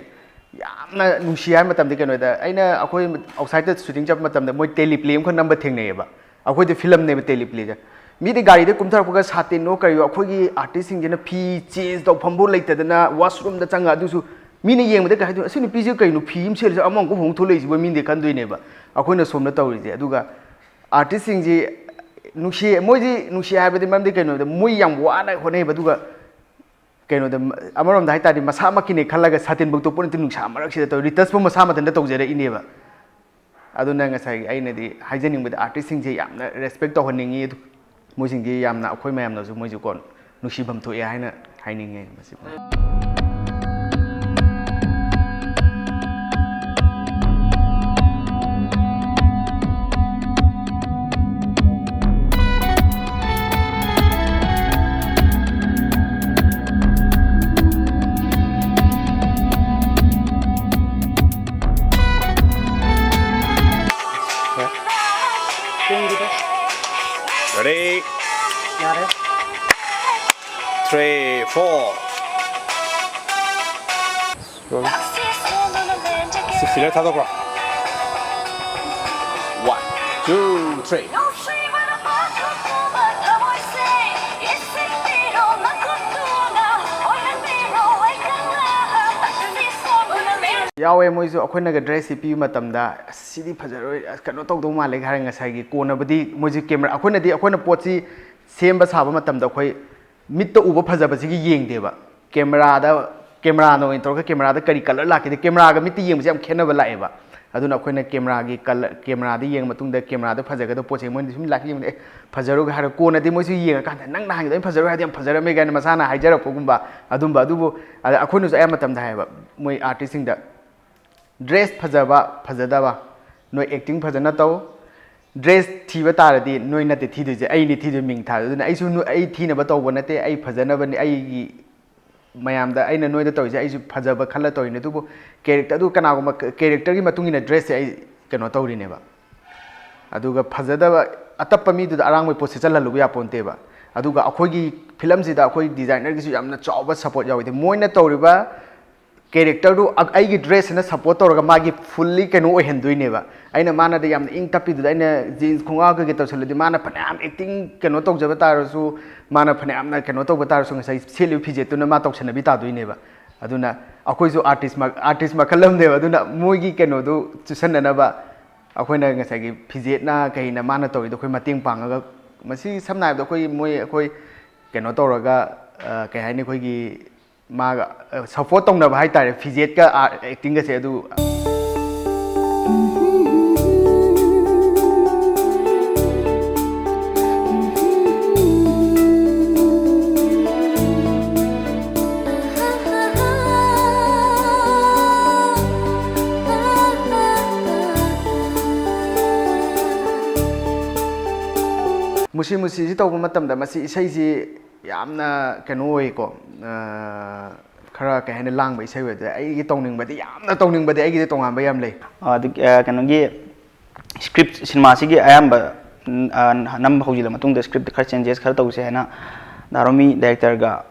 ꯌꯥꯝꯅ ꯅꯨꯡꯁꯤ ꯍꯥꯏꯕ ꯃꯇꯝꯗ, ꯀꯩꯅꯣꯗ ꯑꯩꯅ, ꯑꯩꯈꯣꯏ ꯑꯥꯎꯠꯁꯥꯏꯗꯇ ꯁꯨꯇꯤꯡ ꯆꯠꯄ ꯃꯇꯝꯗ ꯃꯣꯏ ꯇꯦꯂꯤꯄ꯭ꯂꯦ ꯑꯃꯈꯛ ꯅꯝꯕ ꯊꯦꯡꯅꯩꯌꯦꯕ꯫ ꯑꯩꯈꯣꯏꯗꯤ ꯐꯤꯂꯝꯅꯦꯕ ꯇꯦꯂꯤꯄ꯭ꯂꯦꯁꯦ꯫ ꯃꯤꯗꯤ ꯒꯥꯔꯤꯗ ꯀꯨꯝꯊꯔꯛꯄꯒ ꯁꯥꯇꯤꯟꯅꯣ ꯀꯔꯤꯌꯣ, ꯑꯩꯈꯣꯏꯒꯤ ꯑꯥꯔꯇꯤꯁꯁꯤꯡꯁꯤꯅ ꯐꯤ ꯆꯦꯟꯖ ꯇꯧꯐꯝꯕꯨ ꯂꯩꯇꯗꯅ ꯋꯥꯁꯔꯨꯝꯗ ꯆꯪꯉ, ꯑꯗꯨꯁꯨ ꯃꯤꯅ ꯌꯦꯡꯕꯗ ꯀꯩ ꯍꯥꯏꯗꯣꯏꯅꯣ, "ꯑꯁꯤ ꯅꯨꯄꯤꯁꯦ ꯀꯩꯅꯣ ꯐꯤ ꯑꯃ ꯁꯦꯠꯂꯤꯁꯦ ꯑꯃꯃꯨꯛ ꯍꯣꯡ ꯊꯣꯛꯂꯛꯏꯁꯤꯕꯣ?" ꯃꯤꯅꯗꯤ ꯈꯟꯗꯣꯏꯅꯦꯕ ꯑꯩꯈꯣꯏꯅ ꯁꯣꯝꯗ ꯇꯧꯔꯤꯁꯦ꯫ ꯑꯗꯨꯒ ꯑꯥꯔꯇꯤꯁꯁꯤꯡꯁꯤ ꯅꯨꯡꯁꯤ, ꯃꯣꯏꯗꯤ ꯅꯨꯡꯁꯤ ꯍꯥꯏꯕꯗꯤ ꯃꯔꯝꯗꯤ ꯀꯩꯅꯣꯗ ꯃꯣꯏ ꯌꯥꯝ ꯋꯥꯅ ꯍꯣꯠꯅꯩꯌꯦꯕ꯫ ꯑꯗꯨꯒ ꯀꯩꯅꯣꯗ, ꯑꯃꯔꯣꯝꯗ ꯍꯥꯏ ꯇꯥꯔꯗꯤ ꯃꯁꯥꯃꯛꯀꯤꯅꯦ ꯈꯜꯂꯒ ꯁꯥꯇꯤꯟ ꯐꯥꯎꯗꯣꯛꯄ ꯅꯠꯇꯦ, ꯅꯨꯡꯁꯥ ꯃꯔꯛꯁꯤꯗ ꯇꯧꯔꯤ, ꯔꯤꯇꯁꯄꯨ ꯃꯁꯥ ꯃꯊꯟꯇ ꯇꯧꯖꯔꯛꯏꯅꯦꯕ꯫ ꯑꯗꯨꯅ ꯉꯁꯥꯏꯒꯤ ꯑꯩꯅꯗꯤ ꯍꯥꯏꯖꯅꯤꯡꯕꯗ ꯑꯥꯔꯇꯤꯁꯁꯤꯡꯁꯦ ꯌꯥꯝꯅ ꯔꯦꯁꯄꯦꯛ ꯇꯧꯍꯟꯅꯤꯡꯉꯤ꯫ ꯑꯗꯨ ꯃꯣꯏꯁꯤꯡꯁꯤ ꯌꯥꯝꯅ, ꯑꯩꯈꯣꯏ ꯃꯌꯥꯝꯅꯁꯨ ꯃꯣꯏꯁꯦꯀꯣ ꯅꯨꯡꯁꯤꯐꯝ ꯊꯣꯛꯑꯦ ꯍꯥꯏꯅ ꯍꯥꯏꯅꯤꯡꯉꯦ ꯃꯁꯤ꯫ Ready? ꯌꯥꯔꯦ꯫ Three, four. ꯁꯤ ꯐꯤꯂꯔ ꯊꯥꯗꯣꯛꯈ꯭ꯔꯣ꯫ One, two, three. ꯌꯥꯎꯋꯦ꯫ ꯃꯣꯏꯁꯨ ꯑꯩꯈꯣꯏꯅꯒ ꯗ꯭ꯔꯦꯁꯁꯤ ꯄꯤꯕ ꯃꯇꯝꯗ, "ꯑꯁ, ꯁꯤꯗꯤ ꯐꯖꯔꯣꯏ, ꯑꯁ, ꯀꯩꯅꯣ ꯇꯧꯗꯧ ꯃꯥꯜꯂꯦ" ꯍꯥꯏꯔꯒ ꯉꯁꯥꯏꯒꯤ ꯀꯣꯟꯅꯕꯨꯗꯤ ꯃꯣꯏꯁꯨ ꯀꯦꯃꯦꯔꯥ, ꯑꯩꯈꯣꯏꯅꯗꯤ, ꯑꯩꯈꯣꯏꯅ ꯄꯣꯠꯁꯤ ꯁꯦꯝꯕ ꯁꯥꯕ ꯃꯇꯝꯗ ꯑꯩꯈꯣꯏ ꯃꯤꯠꯇ ꯎꯕ ꯐꯖꯕꯁꯤꯒꯤ ꯌꯦꯡꯗꯦꯕ꯫ ꯀꯦꯃꯦꯔꯥꯗ, ꯀꯦꯃꯦꯔꯥꯅ ꯑꯣꯏꯅ ꯇꯧꯔꯒ ꯀꯦꯃꯦꯔꯥꯗ ꯀꯔꯤ ꯀꯂꯔ ꯂꯥꯛꯀꯦꯗ, ꯀꯦꯃꯦꯔꯥꯒ ꯃꯤꯠꯇ ꯌꯦꯡꯕꯁꯦ ꯌꯥꯝ ꯈꯦꯠꯅꯕ ꯂꯥꯛꯑꯦꯕ꯫ ꯑꯗꯨꯅ ꯑꯩꯈꯣꯏꯅ ꯀꯦꯃꯦꯔꯥꯒꯤ ꯀꯂꯔ, ꯀꯦꯃꯦꯔꯥꯗ ꯌꯦꯡꯉ ꯃꯇꯨꯡꯗ ꯀꯦꯃꯦꯔꯥꯗ ꯐꯖꯒꯗꯕ ꯄꯣꯠꯁꯦ ꯃꯣꯏꯅ ꯁꯨꯝ ꯂꯥꯛꯑ ꯌꯦꯡꯕꯗ, "ꯑꯦ, ꯐꯖꯔꯣꯏꯒ" ꯍꯥꯏꯔꯒ ꯀꯣꯟꯅꯗꯤ ꯃꯣꯏꯁꯨ ꯌꯦꯡꯉꯀꯥꯟꯗ, "ꯅꯪ ꯅꯍꯥꯟꯒꯤꯗꯣ ꯑꯩꯅ ꯐꯖꯔꯣꯏ ꯍꯥꯏꯔꯗꯤ ꯌꯥꯝ ꯐꯖꯔꯝꯃꯦ" ꯀꯥꯏꯅ ꯃꯁꯥꯅ ꯍꯥꯏꯖꯔꯛꯄꯒꯨꯝꯕ ꯑꯗꯨꯝꯕ꯫ ꯑꯗꯨꯕꯨ ꯑꯗ ꯑꯩꯈꯣꯏꯅꯁꯨ ꯑꯌꯥꯝꯕ ꯃꯇꯝꯗ ꯍꯥꯏꯌꯦꯕ ꯃꯣꯏ ꯑꯥꯔꯇꯤꯁꯁꯤꯡꯗ, "ꯗ꯭ꯔꯦꯁ ꯐꯖꯕ ꯐꯖꯗꯕ, ꯅꯣꯏ ꯑꯦꯛꯇꯤꯡ ꯐꯖꯅ ꯇꯧ, ꯗ꯭ꯔꯦꯁ ꯊꯤꯕ ꯇꯥꯔꯗꯤ ꯅꯣꯏ ꯅꯠꯇꯦ ꯊꯤꯗꯣꯏꯁꯦ, ꯑꯩꯅꯤ ꯊꯤꯗꯣꯏ ꯃꯤꯡ ꯊꯥꯗꯣꯏ꯫ ꯑꯗꯨꯅ ꯑꯩꯁꯨ ꯅꯣ-, ꯑꯩ ꯊꯤꯅꯕ ꯇꯧꯕ ꯅꯠꯇꯦ, ꯑꯩ ꯐꯖꯅꯕꯅꯤ꯫ ꯑꯩꯒꯤ ꯃꯌꯥꯝꯗ ꯑꯩꯅ ꯅꯣꯏꯗ ꯇꯧꯔꯤꯁꯦ ꯑꯩꯁꯨ ꯐꯖꯕ ꯈꯜꯂ ꯇꯧꯔꯤꯅꯦ, ꯑꯗꯨꯕꯨ ꯀꯦꯔꯦꯛꯇꯔꯗꯨ ꯀꯅꯥꯒꯨꯝꯕ ꯀꯦꯔꯦꯛꯇꯔꯒꯤ ꯃꯇꯨꯡ ꯏꯟꯅ ꯗ꯭ꯔꯦꯁꯁꯦ ꯑꯩ ꯀꯩꯅꯣ ꯇꯧꯔꯤꯅꯦꯕ꯫ ꯑꯗꯨꯒ ꯐꯖꯗꯕ ꯑꯇꯞꯄ ꯃꯤꯗꯨꯗ ꯑꯔꯥꯡꯕ ꯄꯣꯠ ꯁꯦꯠꯆꯜꯍꯜꯂꯨꯕ ꯌꯥꯄꯣꯟꯇꯦꯕ꯫ ꯑꯗꯨꯒ ꯑꯩꯈꯣꯏꯒꯤ ꯐꯤꯂꯝꯁꯤꯗ ꯑꯩꯈꯣꯏ ꯗꯤꯖꯥꯏꯅꯔꯒꯤꯁꯨ ꯌꯥꯝꯅ ꯆꯥꯎꯕ ꯁꯄꯣꯔꯠ ꯌꯥꯎꯋꯤ꯫ ꯃꯣꯏꯅ ꯇꯧꯔꯤꯕ ꯀꯦꯔꯦꯛꯇꯔꯗꯨ ꯑ-, ꯑꯩꯒꯤ ꯗ꯭ꯔꯦꯁꯁꯤꯅ ꯁꯄꯣꯔꯠ ꯇꯧꯔꯒ ꯃꯥꯒꯤ ꯐꯨꯜꯂꯤ ꯀꯩꯅꯣ ꯑꯣꯏꯍꯟꯗꯣꯏꯅꯦꯕ꯫ ꯑꯩꯅ ꯃꯥꯅꯗ ꯌꯥꯝꯅ ꯏꯪ ꯇꯞꯄꯤꯗꯨꯗ ꯑꯩꯅ ꯖꯤꯟꯁ ꯈꯣꯡꯒ꯭ꯔꯥꯎ ꯀꯩꯀꯩ ꯇꯧꯁꯜꯂꯗꯤ ꯃꯥꯅ ꯐꯅꯌꯥꯝ ꯑꯦꯛꯇꯤꯡ ꯀꯩꯅꯣ ꯇꯧꯖꯕ ꯇꯥꯔꯁꯨ, ꯃꯥꯅ ꯐꯅꯌꯥꯝꯅ ꯀꯩꯅꯣ ꯇꯧꯕ ꯇꯥꯔꯁꯨ ꯉꯁꯥꯏ ꯁꯦꯠꯂꯤꯕ ꯐꯤꯖꯦꯠꯇꯨꯅ ꯃꯥ ꯇꯧꯁꯟꯅꯕꯤ ꯇꯥꯗꯣꯏꯅꯦꯕ꯫ ꯑꯗꯨꯅ ꯑꯩꯈꯣꯏꯁꯨ ꯑꯥꯔꯇꯤꯁ ꯃ-, ꯑꯥꯔꯇꯤꯁ ꯃꯈꯜ ꯑꯃꯅꯦꯕ꯫ ꯑꯗꯨꯅ ꯃꯣꯏꯒꯤ ꯀꯩꯅꯣꯗꯨ ꯆꯨꯁꯟꯅꯅꯕ ꯑꯩꯈꯣꯏꯅ ꯉꯁꯥꯏꯒꯤ ꯐꯤꯖꯦꯠꯅ ꯀꯩꯅ ꯃꯥꯅ ꯇꯧꯔꯤꯗꯣ ꯑꯩꯈꯣꯏ ꯃꯇꯦꯡ ꯄꯥꯡꯉꯒ, ꯃꯁꯤ ꯁꯝꯅ ꯍꯥꯏꯔꯕꯗ ꯑꯩꯈꯣꯏ ꯃꯣꯏ ꯑꯩꯈꯣꯏ ꯀꯩꯅꯣ ꯇꯧꯔꯒ, ꯑ, ꯀꯩ ꯍꯥꯏꯅꯤ, ꯑꯩꯈꯣꯏꯒꯤ ꯃꯥꯒ, ꯑ, ꯁꯄꯣꯔꯠ ꯇꯧꯅꯕ ꯍꯥꯏꯇꯥꯔꯦ, ꯐꯤꯖꯦꯠꯀ ꯑꯥꯔ-, ꯑꯦꯛꯇꯤꯡꯒꯁꯦ꯫ ꯑꯗꯨ ꯃꯨꯁꯤ ꯃꯨꯁꯤꯁꯤ ꯇꯧꯕ ꯃꯇꯝꯗ ꯃꯁꯤ ꯏꯁꯩꯁꯤ ꯌꯥꯝꯅ ꯀꯩꯅꯣ ꯑꯣꯏꯀꯣ, ꯑ, ꯈꯔ ꯀꯩ ꯍꯥꯏꯅꯤ, ꯂꯥꯡꯕ ꯏꯁꯩ ꯑꯣꯏ꯫ ꯑꯗꯨꯗ ꯑꯩꯒꯤ ꯇꯧꯅꯤꯡꯕꯗꯤ, ꯌꯥꯝꯅ ꯇꯧꯅꯤꯡꯕꯗꯤ ꯑꯩꯒꯤꯗꯤ ꯇꯣꯉꯥꯟꯕ ꯌꯥꯝ ꯂꯩ꯫ ꯑꯗꯨ, ꯑ, ꯀꯩꯅꯣꯒꯤ script, ꯁꯤꯅꯦꯃꯥꯁꯤꯒꯤ ꯑꯌꯥꯝꯕ, ꯎꯝ, ꯑ, ꯅꯝꯕ ꯍꯧꯖꯤꯜꯂ ꯃꯇꯨꯡꯗ script ꯈꯔ changes ꯈꯔ ꯇꯧꯁꯦ ꯍꯥꯏꯅ ꯗꯥ ꯔꯣꯃꯤ directorꯒ,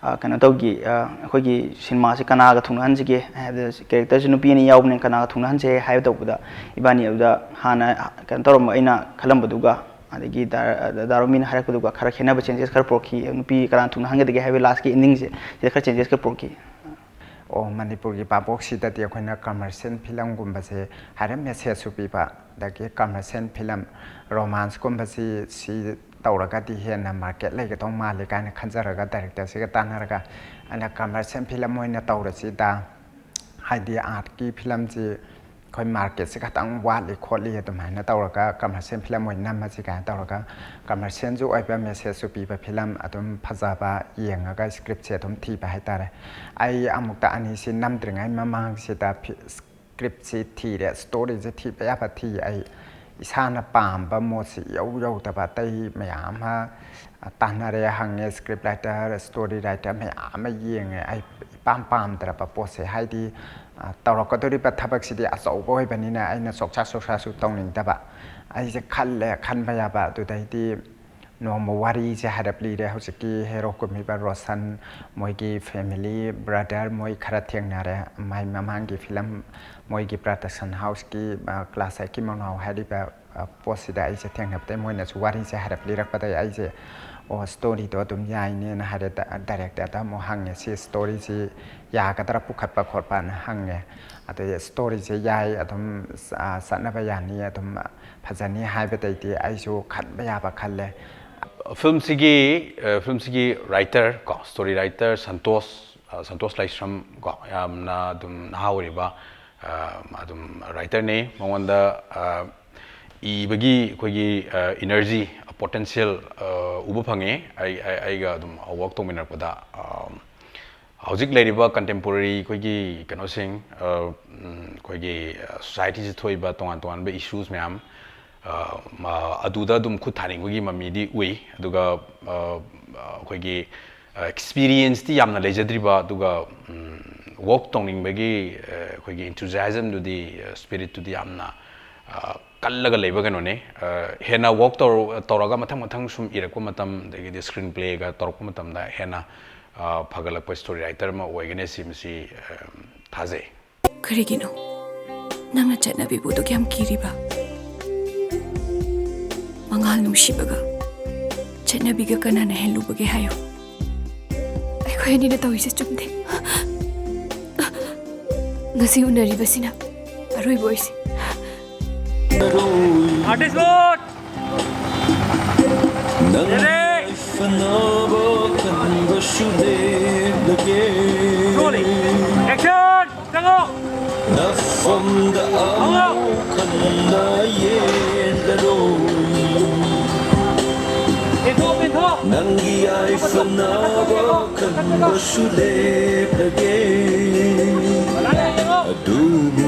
ꯑ, ꯀꯩꯅꯣ ꯇꯧꯈꯤ, ꯑ, ꯑꯩꯈꯣꯏꯒꯤ ꯁꯤꯅꯦꯃꯥꯁꯤ ꯀꯅꯥꯒ ꯊꯨꯡꯅꯍꯟꯁꯤꯒꯦ ꯍꯥꯏꯕꯗ, characterꯁꯤ ꯅꯨꯄꯤ ꯑꯅꯤ ꯌꯥꯎꯕꯅꯤꯅ ꯀꯅꯥꯒ ꯊꯨꯡꯅꯍꯟꯁꯦ ꯍꯥꯏꯕ ꯇꯧꯕꯗ, ꯏꯕꯥꯅꯤ ꯑꯗꯨꯗ ꯍꯥꯟꯅ ꯀꯩꯅꯣ ꯇꯧꯔꯝꯕ ꯑꯩꯅ ꯈꯜꯂꯝꯕꯗꯨꯒ ꯑꯗꯒꯤ ꯗꯥ-, ꯗꯥ ꯔꯣꯃꯤꯅ ꯍꯥꯏꯔꯛꯄꯗꯨꯒ ꯈꯔ ꯈꯦꯠꯅꯕ changes ꯈꯔ ꯄꯨꯔꯛꯈꯤ꯫ ꯅꯨꯄꯤ ꯀꯅꯥ ꯊꯨꯡꯅꯍꯟꯒꯗꯒꯦ ꯍꯥꯏꯕꯒꯤ lastꯀꯤ endingꯁꯦ, ꯁꯤꯗ ꯈꯔ changes ꯈꯔ ꯄꯨꯔꯛꯈꯤ꯫ ꯑꯣ, ꯃꯅꯤꯄꯨꯔꯒꯤ ꯚꯥꯕꯣꯛꯁꯤꯗꯗꯤ ꯑꯩꯈꯣꯏꯅ commercial filmꯒꯨꯝꯕꯁꯦ ꯍꯥꯏꯔꯞ messageꯁꯨ ꯄꯤꯕ, ꯑꯗꯒꯤ commercial film, romanceꯀꯨꯝꯕꯁꯤ ꯁꯤ ꯇꯧꯔꯒꯗꯤ ꯍꯦꯟꯅ market ꯂꯩꯒꯗꯧ ꯃꯥꯜꯂꯤ ꯀꯥꯏꯅ ꯈꯟꯖꯔꯒ directorꯁꯤꯒ ꯇꯥꯟꯅꯔꯒ ꯑꯩꯅ commercial film ꯑꯣꯏꯅ ꯇꯧꯔꯁꯤꯗ, ꯍꯥꯏꯗꯤ artꯀꯤ filmꯁꯤ ꯑꯩꯈꯣꯏ marketꯁꯤ ꯈꯇꯪ ꯋꯥꯠꯂꯤ ꯈꯣꯠꯂꯤ ꯑꯗꯨꯃꯥꯏꯅ ꯇꯧꯔꯒ commercial film ꯑꯣꯏꯅ ꯅꯝꯃꯁꯤ ꯀꯥꯏꯅ ꯇꯧꯔꯒ commercialꯁꯨ ꯑꯣꯏꯕ messageꯁꯨ ꯄꯤꯕ film, ꯑꯗꯨꯝ ꯐꯖꯕ ꯌꯦꯡꯉꯒ scriptꯁꯦ ꯑꯗꯨꯝ ꯊꯤꯕ ꯍꯥꯏꯇꯥꯔꯦ꯫ ꯑꯩ ꯑꯃꯨꯛꯇ ꯑꯅꯤꯁꯤ ꯅꯝꯗ꯭ꯔꯤꯉꯩ ꯃꯃꯥꯡꯁꯤꯗ ꯐꯤ-, scriptꯁꯤ ꯊꯤꯔꯦ, storyꯁꯦ ꯊꯤꯕ ꯌꯥꯕ ꯊꯤ꯫ ꯑꯩ ꯏꯁꯥꯅ ꯄꯥꯝꯕ ꯃꯣꯠꯁꯤ ꯏꯌꯧ ꯌꯧꯗꯕ ꯑꯇꯩ ꯃꯌꯥꯝ ꯑꯃ ꯇꯥꯟꯅꯔꯦ, ꯍꯪꯉꯦ, script writer, story writer ꯃꯌꯥꯝ ꯑꯃ ꯌꯦꯡꯉꯦ꯫ ꯑꯩ ꯏꯄꯥꯝ ꯄꯥꯝꯗ꯭ꯔꯕ ꯄꯣꯠꯁꯦ, ꯍꯥꯏꯗꯤ, ꯑ, ꯇꯧꯔꯛꯀꯗꯧꯔꯤꯕ ꯊꯕꯛꯁꯤꯗꯤ ꯑꯆꯧꯕ ꯑꯣꯏꯕꯅꯤꯅ ꯑꯩꯅ ꯁꯣꯛꯁꯥ ꯁꯣꯛꯁꯥꯁꯨ ꯇꯧꯅꯤꯡꯗꯕ꯫ ꯑꯩꯁꯦ ꯈꯜꯂꯦ, ꯈꯟꯕ ꯌꯥꯕ꯫ ꯑꯗꯨꯗꯩꯗꯤ ꯅꯣꯡꯃ ꯋꯥꯔꯤꯁꯦ ꯍꯥꯏꯔꯞ ꯂꯤꯔꯦ꯫ ꯍꯧꯖꯤꯛꯀꯤ ꯍꯦꯔꯣ ꯀꯨꯝꯃꯤꯕ ꯔꯣꯁꯟ, ꯃꯣꯏꯒꯤ family, brother, ꯃꯣꯏ ꯈꯔ ꯊꯦꯡꯅꯔꯦ꯫ ꯃꯥꯏ ꯃꯃꯥꯡꯒꯤ film, ꯃꯣꯏꯒꯤ production house ꯀꯤ, ꯑ, Class Eight ꯀꯤ ꯃꯉꯥꯎ ꯍꯥꯏꯔꯤꯕ, ꯑ, ꯄꯣꯠꯁꯤꯗ ꯑꯩꯁꯦ ꯊꯦꯡꯅꯕꯗꯩ ꯃꯣꯏꯅꯁꯨ ꯋꯥꯔꯤꯁꯦ ꯍꯥꯏꯔꯞ ꯂꯤꯔꯛꯄꯗꯩ ꯑꯩꯁꯦ, "ꯑꯣ, story ꯗꯣ ꯑꯗꯨꯝ ꯌꯥꯏꯅꯦꯅ" ꯍꯥꯏꯔꯦ꯫ ꯗ-, director ꯗ ꯑꯃꯨꯛ ꯍꯪꯉꯦ, "ꯁꯤ story ꯁꯤ ꯌꯥꯒꯗ꯭ꯔꯥ ꯄꯨꯈꯠꯄ ꯈꯣꯠꯄꯅ?" ꯍꯪꯉꯦ꯫ ꯑꯗꯩ story ꯁꯦ ꯌꯥꯏ, ꯑꯗꯨꯝ, ꯑ, ꯆꯠꯅꯕ ꯌꯥꯅꯤ, ꯑꯗꯨꯝ ꯐꯖꯅꯤ ꯍꯥꯏꯕꯗꯩꯗꯤ ꯑꯩꯁꯨ ꯈꯟꯕ ꯌꯥꯕ ꯈꯜꯂꯦ꯫ Film ꯁꯤꯒꯤ, ꯑ, film ꯁꯤꯒꯤ writer ꯀꯣ, story writer ꯁꯟꯇꯣꯁ, ꯑ, ꯁꯟꯇꯣꯁ ꯂꯥꯏꯁ꯭ꯔꯝ ꯀꯣ, ꯌꯥꯝꯅ ꯑꯗꯨꯝ ꯅꯍꯥ ꯑꯣꯏꯔꯤꯕ, ꯑ, ꯑꯗꯨꯝ writer ꯅꯤ꯫ ꯃꯉꯣꯟꯗ, ꯑ, ꯏꯕꯒꯤ ꯑꯩꯈꯣꯏꯒꯤ, ꯑ, energy, potential, ꯑ, ꯎꯕ ꯐꯪꯉꯦ꯫ ꯑꯩ, ꯑꯩ, ꯑꯩꯒ ꯑꯗꯨꯝ work ꯇꯧꯃꯤꯟꯅꯔꯛꯄꯗ, ꯑ, ꯍꯧꯖꯤꯛ ꯂꯩꯔꯤꯕ contemporary ꯑꯩꯈꯣꯏꯒꯤ ꯀꯩꯅꯣꯁꯤꯡ, ꯑ, ꯎꯝ, ꯑꯩꯈꯣꯏꯒꯤ, ꯑ, society ꯁꯤ ꯊꯣꯛꯏꯕ ꯇꯣꯉꯥꯟ ꯇꯣꯉꯥꯟꯕ issues ꯃꯌꯥꯝ, ꯑ, ꯃ-, ꯑꯗꯨꯗ ꯑꯗꯨꯝ ꯈꯨꯠ ꯊꯥꯅꯤꯡꯕꯒꯤ ꯃꯃꯤꯗꯤ ꯎꯏ꯫ ꯑꯗꯨꯒ, ꯑ, ꯑꯩꯈꯣꯏꯒꯤ, ꯑ, experience ꯇꯤ ꯌꯥꯝꯅ ꯂꯩꯖꯗ꯭ꯔꯤꯕ, ꯑꯗꯨꯒ, ꯎꯝ, work ꯇꯧꯅꯤꯡꯕꯒꯤ, ꯑ, ꯑꯩꯈꯣꯏꯒꯤ enthusiasm ꯗꯨꯗꯤ, ꯑ, spirit ꯇꯨꯗꯤ ꯌꯥꯝꯅ, ꯑ, ꯀꯜꯂꯒ ꯂꯩꯕ ꯀꯩꯅꯣꯅꯤ꯫ ꯑ, ꯍꯦꯟꯅ work ꯇꯧꯔ-, ꯇꯧꯔꯒ ꯃꯊꯪ ꯃꯊꯪ ꯁꯨꯝ ꯏꯔꯛꯄ ꯃꯇꯝ, ꯑꯗꯒꯤꯗꯤ screenplay ꯒ ꯇꯧꯔꯛꯄ ꯃꯇꯝꯗ ꯍꯦꯟꯅ, ꯑ, ꯐꯒꯠꯂꯛꯄ story writer ꯑꯃ ꯑꯣꯏꯒꯅꯤ ꯁꯤ ꯃꯁꯤ, ꯑ, ꯊꯥꯖꯩ꯫ ꯀꯔꯤꯒꯤꯅꯣ ꯅꯪꯅ ꯆꯠꯅꯕꯤꯕꯨ ꯑꯗꯨꯛ ꯌꯥꯝ ꯀꯤꯔꯤꯕ? ꯃꯉꯥꯜ ꯅꯨꯡꯁꯤꯕꯒ ꯆꯠꯅꯕꯤꯒ ꯀꯅꯥꯅ ꯍꯦꯜꯂꯨꯕꯒꯦ ꯍꯥꯏꯌꯨ? ꯑꯩꯈꯣꯏ ꯑꯅꯤꯅ ꯇꯧꯔꯤꯁꯦ ꯆꯨꯝꯗꯦ꯫ ꯉꯁꯤ ꯎꯅꯔꯤꯕꯁꯤꯅ ꯑꯔꯣꯏꯕ ꯑꯣꯏꯁꯤ꯫ Artist mode! ꯅꯪ ꯐꯅꯕ ꯈꯟꯕꯁꯨ ꯂꯦꯞꯂꯒꯦ꯫ Rolling. Action! ꯆꯪꯉꯣ! ꯅꯐꯝꯗ ꯑꯃꯨꯛ ꯍꯟꯅ ꯌꯦꯡꯂꯔꯣꯏ꯫ ꯄꯦꯟꯊꯣꯛ, ꯄꯦꯟꯊꯣꯛ! ꯅꯪꯒꯤ ꯌꯥꯏꯐꯅꯕ ꯈꯟꯕꯁꯨ ꯂꯦꯞꯂꯒꯦ꯫ ꯑꯗꯨꯕꯨ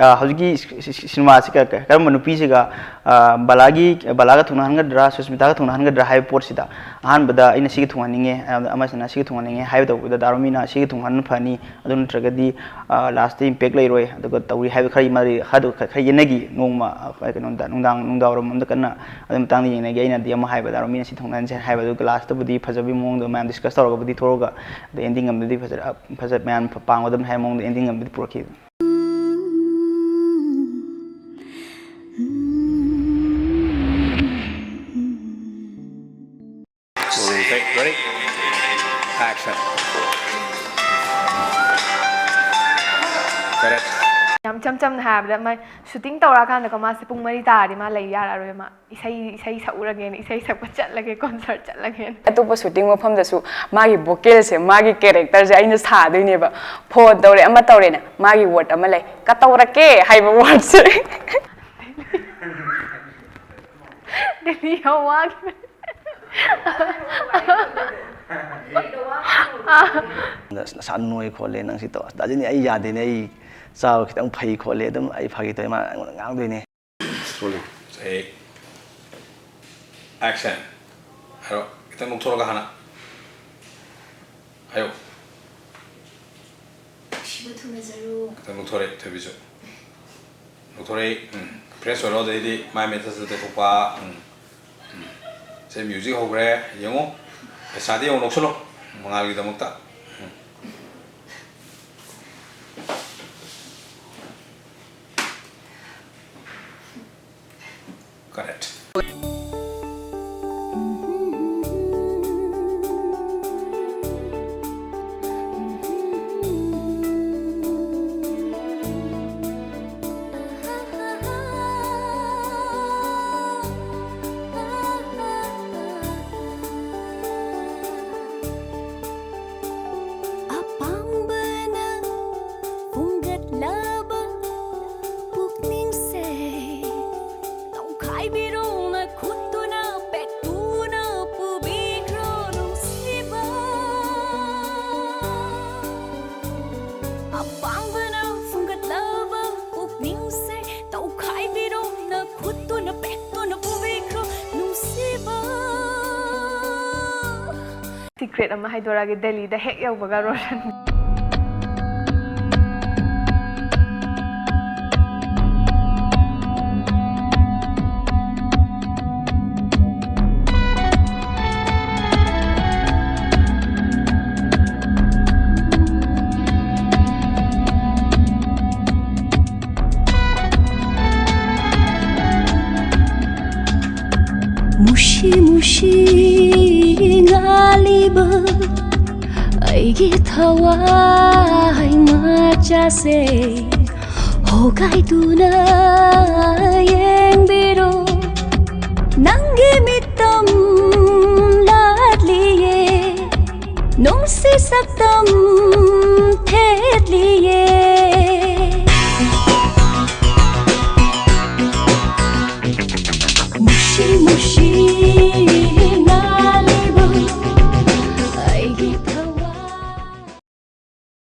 ꯑ, ꯍꯧꯖꯤꯛꯀꯤ ꯁꯤ-, ꯁꯤ-, ꯁꯤ-, ꯁꯤꯅꯦꯃꯥꯁꯤ ꯀ-, ꯀ-, ꯀꯔꯝꯕ ꯅꯨꯄꯤꯁꯤꯒ, ꯑ, ꯕꯂꯥꯒꯤ, ꯕꯂꯥꯒ ꯊꯨꯡꯅꯍꯟꯒꯗ꯭ꯔꯥ, ꯁꯨꯁꯃꯤꯇꯥꯒ ꯊꯨꯡꯅꯍꯟꯒꯗ꯭ꯔꯥ ꯍꯥꯏꯕ ꯄꯣꯠꯁꯤꯗ, ꯑꯍꯥꯟꯕꯗ ꯑꯩꯅ ꯁꯤꯒ ꯊꯨꯡꯍꯟꯅꯤꯡꯉꯦ, ꯑ, ꯑꯃꯁꯤꯅ ꯁꯤꯒ ꯊꯨꯡꯍꯟꯅꯤꯡꯉꯦ ꯍꯥꯏꯕ ꯇꯧꯕꯗ, ꯗꯥ ꯔꯣꯃꯤꯅ ꯁꯤꯒ ꯊꯨꯡꯍꯟꯕꯅ ꯐꯅꯤ, ꯑꯗꯨ ꯅꯠꯇ꯭ꯔꯒꯗꯤ, ꯑ, last impact ꯂꯩꯔꯣꯏ, ꯑꯗꯨꯒ ꯇꯧꯔꯤ ꯍꯥꯏꯕ ꯈꯔ ꯃꯔꯤ-, ꯈꯔ, ꯈꯔ ꯌꯦꯠꯅꯈꯤ ꯅꯣꯡꯃ, ꯑ, ꯀꯩꯅꯣꯗ, ꯅꯨꯡꯗꯥꯡ, ꯅꯨꯡꯗꯥꯡ ꯋꯥꯏꯔꯝ ꯑꯃꯗ ꯀꯟꯅ꯫ ꯑꯗꯨ ꯃꯇꯥꯡꯗ ꯌꯦꯡꯅꯒꯦ꯫ ꯑꯩꯅꯗꯤ ꯑꯃ ꯍꯥꯏꯕ, ꯗꯥ ꯔꯣꯃꯤꯅ ꯁꯤ ꯊꯨꯡꯍꯟꯁꯦ ꯍꯥꯏꯕ, ꯑꯗꯨꯒ last ꯕꯨꯗꯤ ꯐꯖꯕꯒꯤ ꯃꯑꯣꯡꯗ ꯃꯌꯥꯝ discuss ꯇꯧꯔꯒꯕꯨꯗꯤ ꯊꯣꯛꯑꯒ, ꯑꯗꯩ ending ꯑꯃꯗꯗꯤ ꯐꯖ-, ꯐꯖ-, ꯃꯌꯥꯝ ꯄꯥꯝꯒꯗꯕꯅꯤ ꯍꯥꯏꯕ ꯃꯑꯣꯡꯗ ending ꯑꯃꯗꯤ ꯄꯨꯔꯛꯈꯤ꯫ Take, ready? Action. Cut it. ꯌꯥꯝ ꯏꯆꯝ ꯆꯝꯅ ꯍꯥꯏꯔꯕꯗ, ꯃꯥ shooting ꯇꯧꯔꯛꯑꯀꯥꯟꯗꯀꯣ, ꯃꯥꯁꯦ ꯄꯨꯡ ꯃꯔꯤ ꯇꯥꯔꯗꯤ ꯃꯥ ꯂꯩ ꯌꯥꯔꯛꯑꯔꯣꯏ꯫ ꯃꯥ ꯏꯁꯩ, ꯏꯁꯩ ꯁꯛꯎꯔꯒꯦꯅ, ꯏꯁꯩ ꯁꯛꯄ ꯆꯠꯂꯒꯦ, concert ꯆꯠꯂꯒꯦꯅ꯫ ꯑꯇꯣꯞꯄ shooting ꯃꯐꯝꯗꯁꯨ ꯃꯥꯒꯤ vocalꯁꯦ, ꯃꯥꯒꯤ characterꯁꯦ ꯑꯩꯅ ꯁꯥꯗꯣꯏꯅꯦꯕ꯫ Phone ꯇꯧꯔꯦ, ꯑꯃ ꯇꯧꯔꯦꯅ, ꯃꯥꯒꯤ word ꯑꯃ ꯂꯩ, "ꯀꯇꯧꯔꯛꯀꯦ" ꯍꯥꯏꯕ wordꯁꯦ꯫ ꯗꯦꯜꯂꯤ ꯌꯥꯝ ꯋꯥꯈꯤꯕꯅꯦ꯫ ꯅꯁꯥ ꯅꯣꯏ ꯈꯣꯠꯂꯦ, ꯅꯪ ꯁꯤ ꯇꯧ, ꯑꯁ ꯗꯥꯖꯤꯅꯤ, ꯑꯩ ꯌꯥꯗꯦꯅꯦ, ꯑꯩ ꯆꯥꯕ ꯈꯤꯇꯪ ꯐꯩ ꯈꯣꯠꯂꯦ, ꯑꯗꯨꯝ ꯑꯩ ꯐꯥꯒꯤ ꯇꯧꯋꯦ, ꯃꯥꯅ ꯑꯩꯉꯣꯟꯗ ꯉꯥꯡꯗꯣꯏꯅꯦ꯫ Take. Action. ꯍꯥꯏꯔꯣ, ꯈꯤꯇꯪ ꯅꯣꯛꯊꯣꯔꯒ ꯍꯥꯟꯅ꯫ ꯍꯥꯏꯌꯣ꯫ ꯁꯤꯕ ꯊꯨꯡꯅꯖꯔꯨ꯫ ꯈꯤꯇꯪ ꯅꯣꯛꯊꯣꯔꯛꯑꯦ ꯊꯣꯏꯕꯤꯁꯨ꯫ ꯅꯣꯛꯊꯣꯔꯛꯏ꯫ ꯎꯝ꯫ Fresh ꯑꯣꯏꯔꯣ, ꯑꯗꯩꯗꯤ ꯃꯥꯏ ꯃꯤꯠ ꯇꯩꯊꯣꯛꯄ꯫ ꯎꯝ꯫ ꯎꯝ꯫ ꯁꯦ, music ꯍꯧꯈ꯭ꯔꯦ꯫ ꯌꯦꯡꯉꯣ꯫ ꯄꯩꯁꯥꯗꯤ ꯌꯦꯡꯉꯣ, ꯅꯣꯛꯁꯜꯂꯣ꯫ ꯃꯉꯥꯜꯒꯤꯗꯃꯛꯇ꯫ ꯎꯝ꯫ Correct. ꯑꯄꯥꯝꯕꯅ ꯐꯨꯝꯒꯠꯂꯕ ꯄꯨꯛꯅꯤꯡꯁꯦ ꯇꯧꯈꯥꯏꯕꯤꯔꯣ ꯁꯤꯀ꯭ꯔꯦꯠ ꯑꯃ ꯍꯥꯏꯗꯣꯔꯛꯑꯒꯦ, ꯗꯦꯜꯂꯤꯗ ꯍꯦꯛ ꯌꯧꯕꯒ ꯔꯣꯁꯟ꯫ ꯃꯨꯁꯤ ꯃꯨꯁꯤ ꯉꯥꯜꯂꯤꯕ ꯑꯩꯒꯤ ꯊꯋꯥꯏ ꯃꯆꯥꯁꯦ, ꯍꯣꯒꯥꯏꯗꯨꯅ ꯌꯦꯡꯕꯤꯔꯣ, ꯅꯪꯒꯤ ꯃꯤꯠꯇꯝ ꯂꯥꯠꯂꯤꯌꯦ, ꯅꯨꯡꯁꯤ ꯁꯛꯇꯝ ꯊꯦꯠꯂꯤꯌꯦ꯫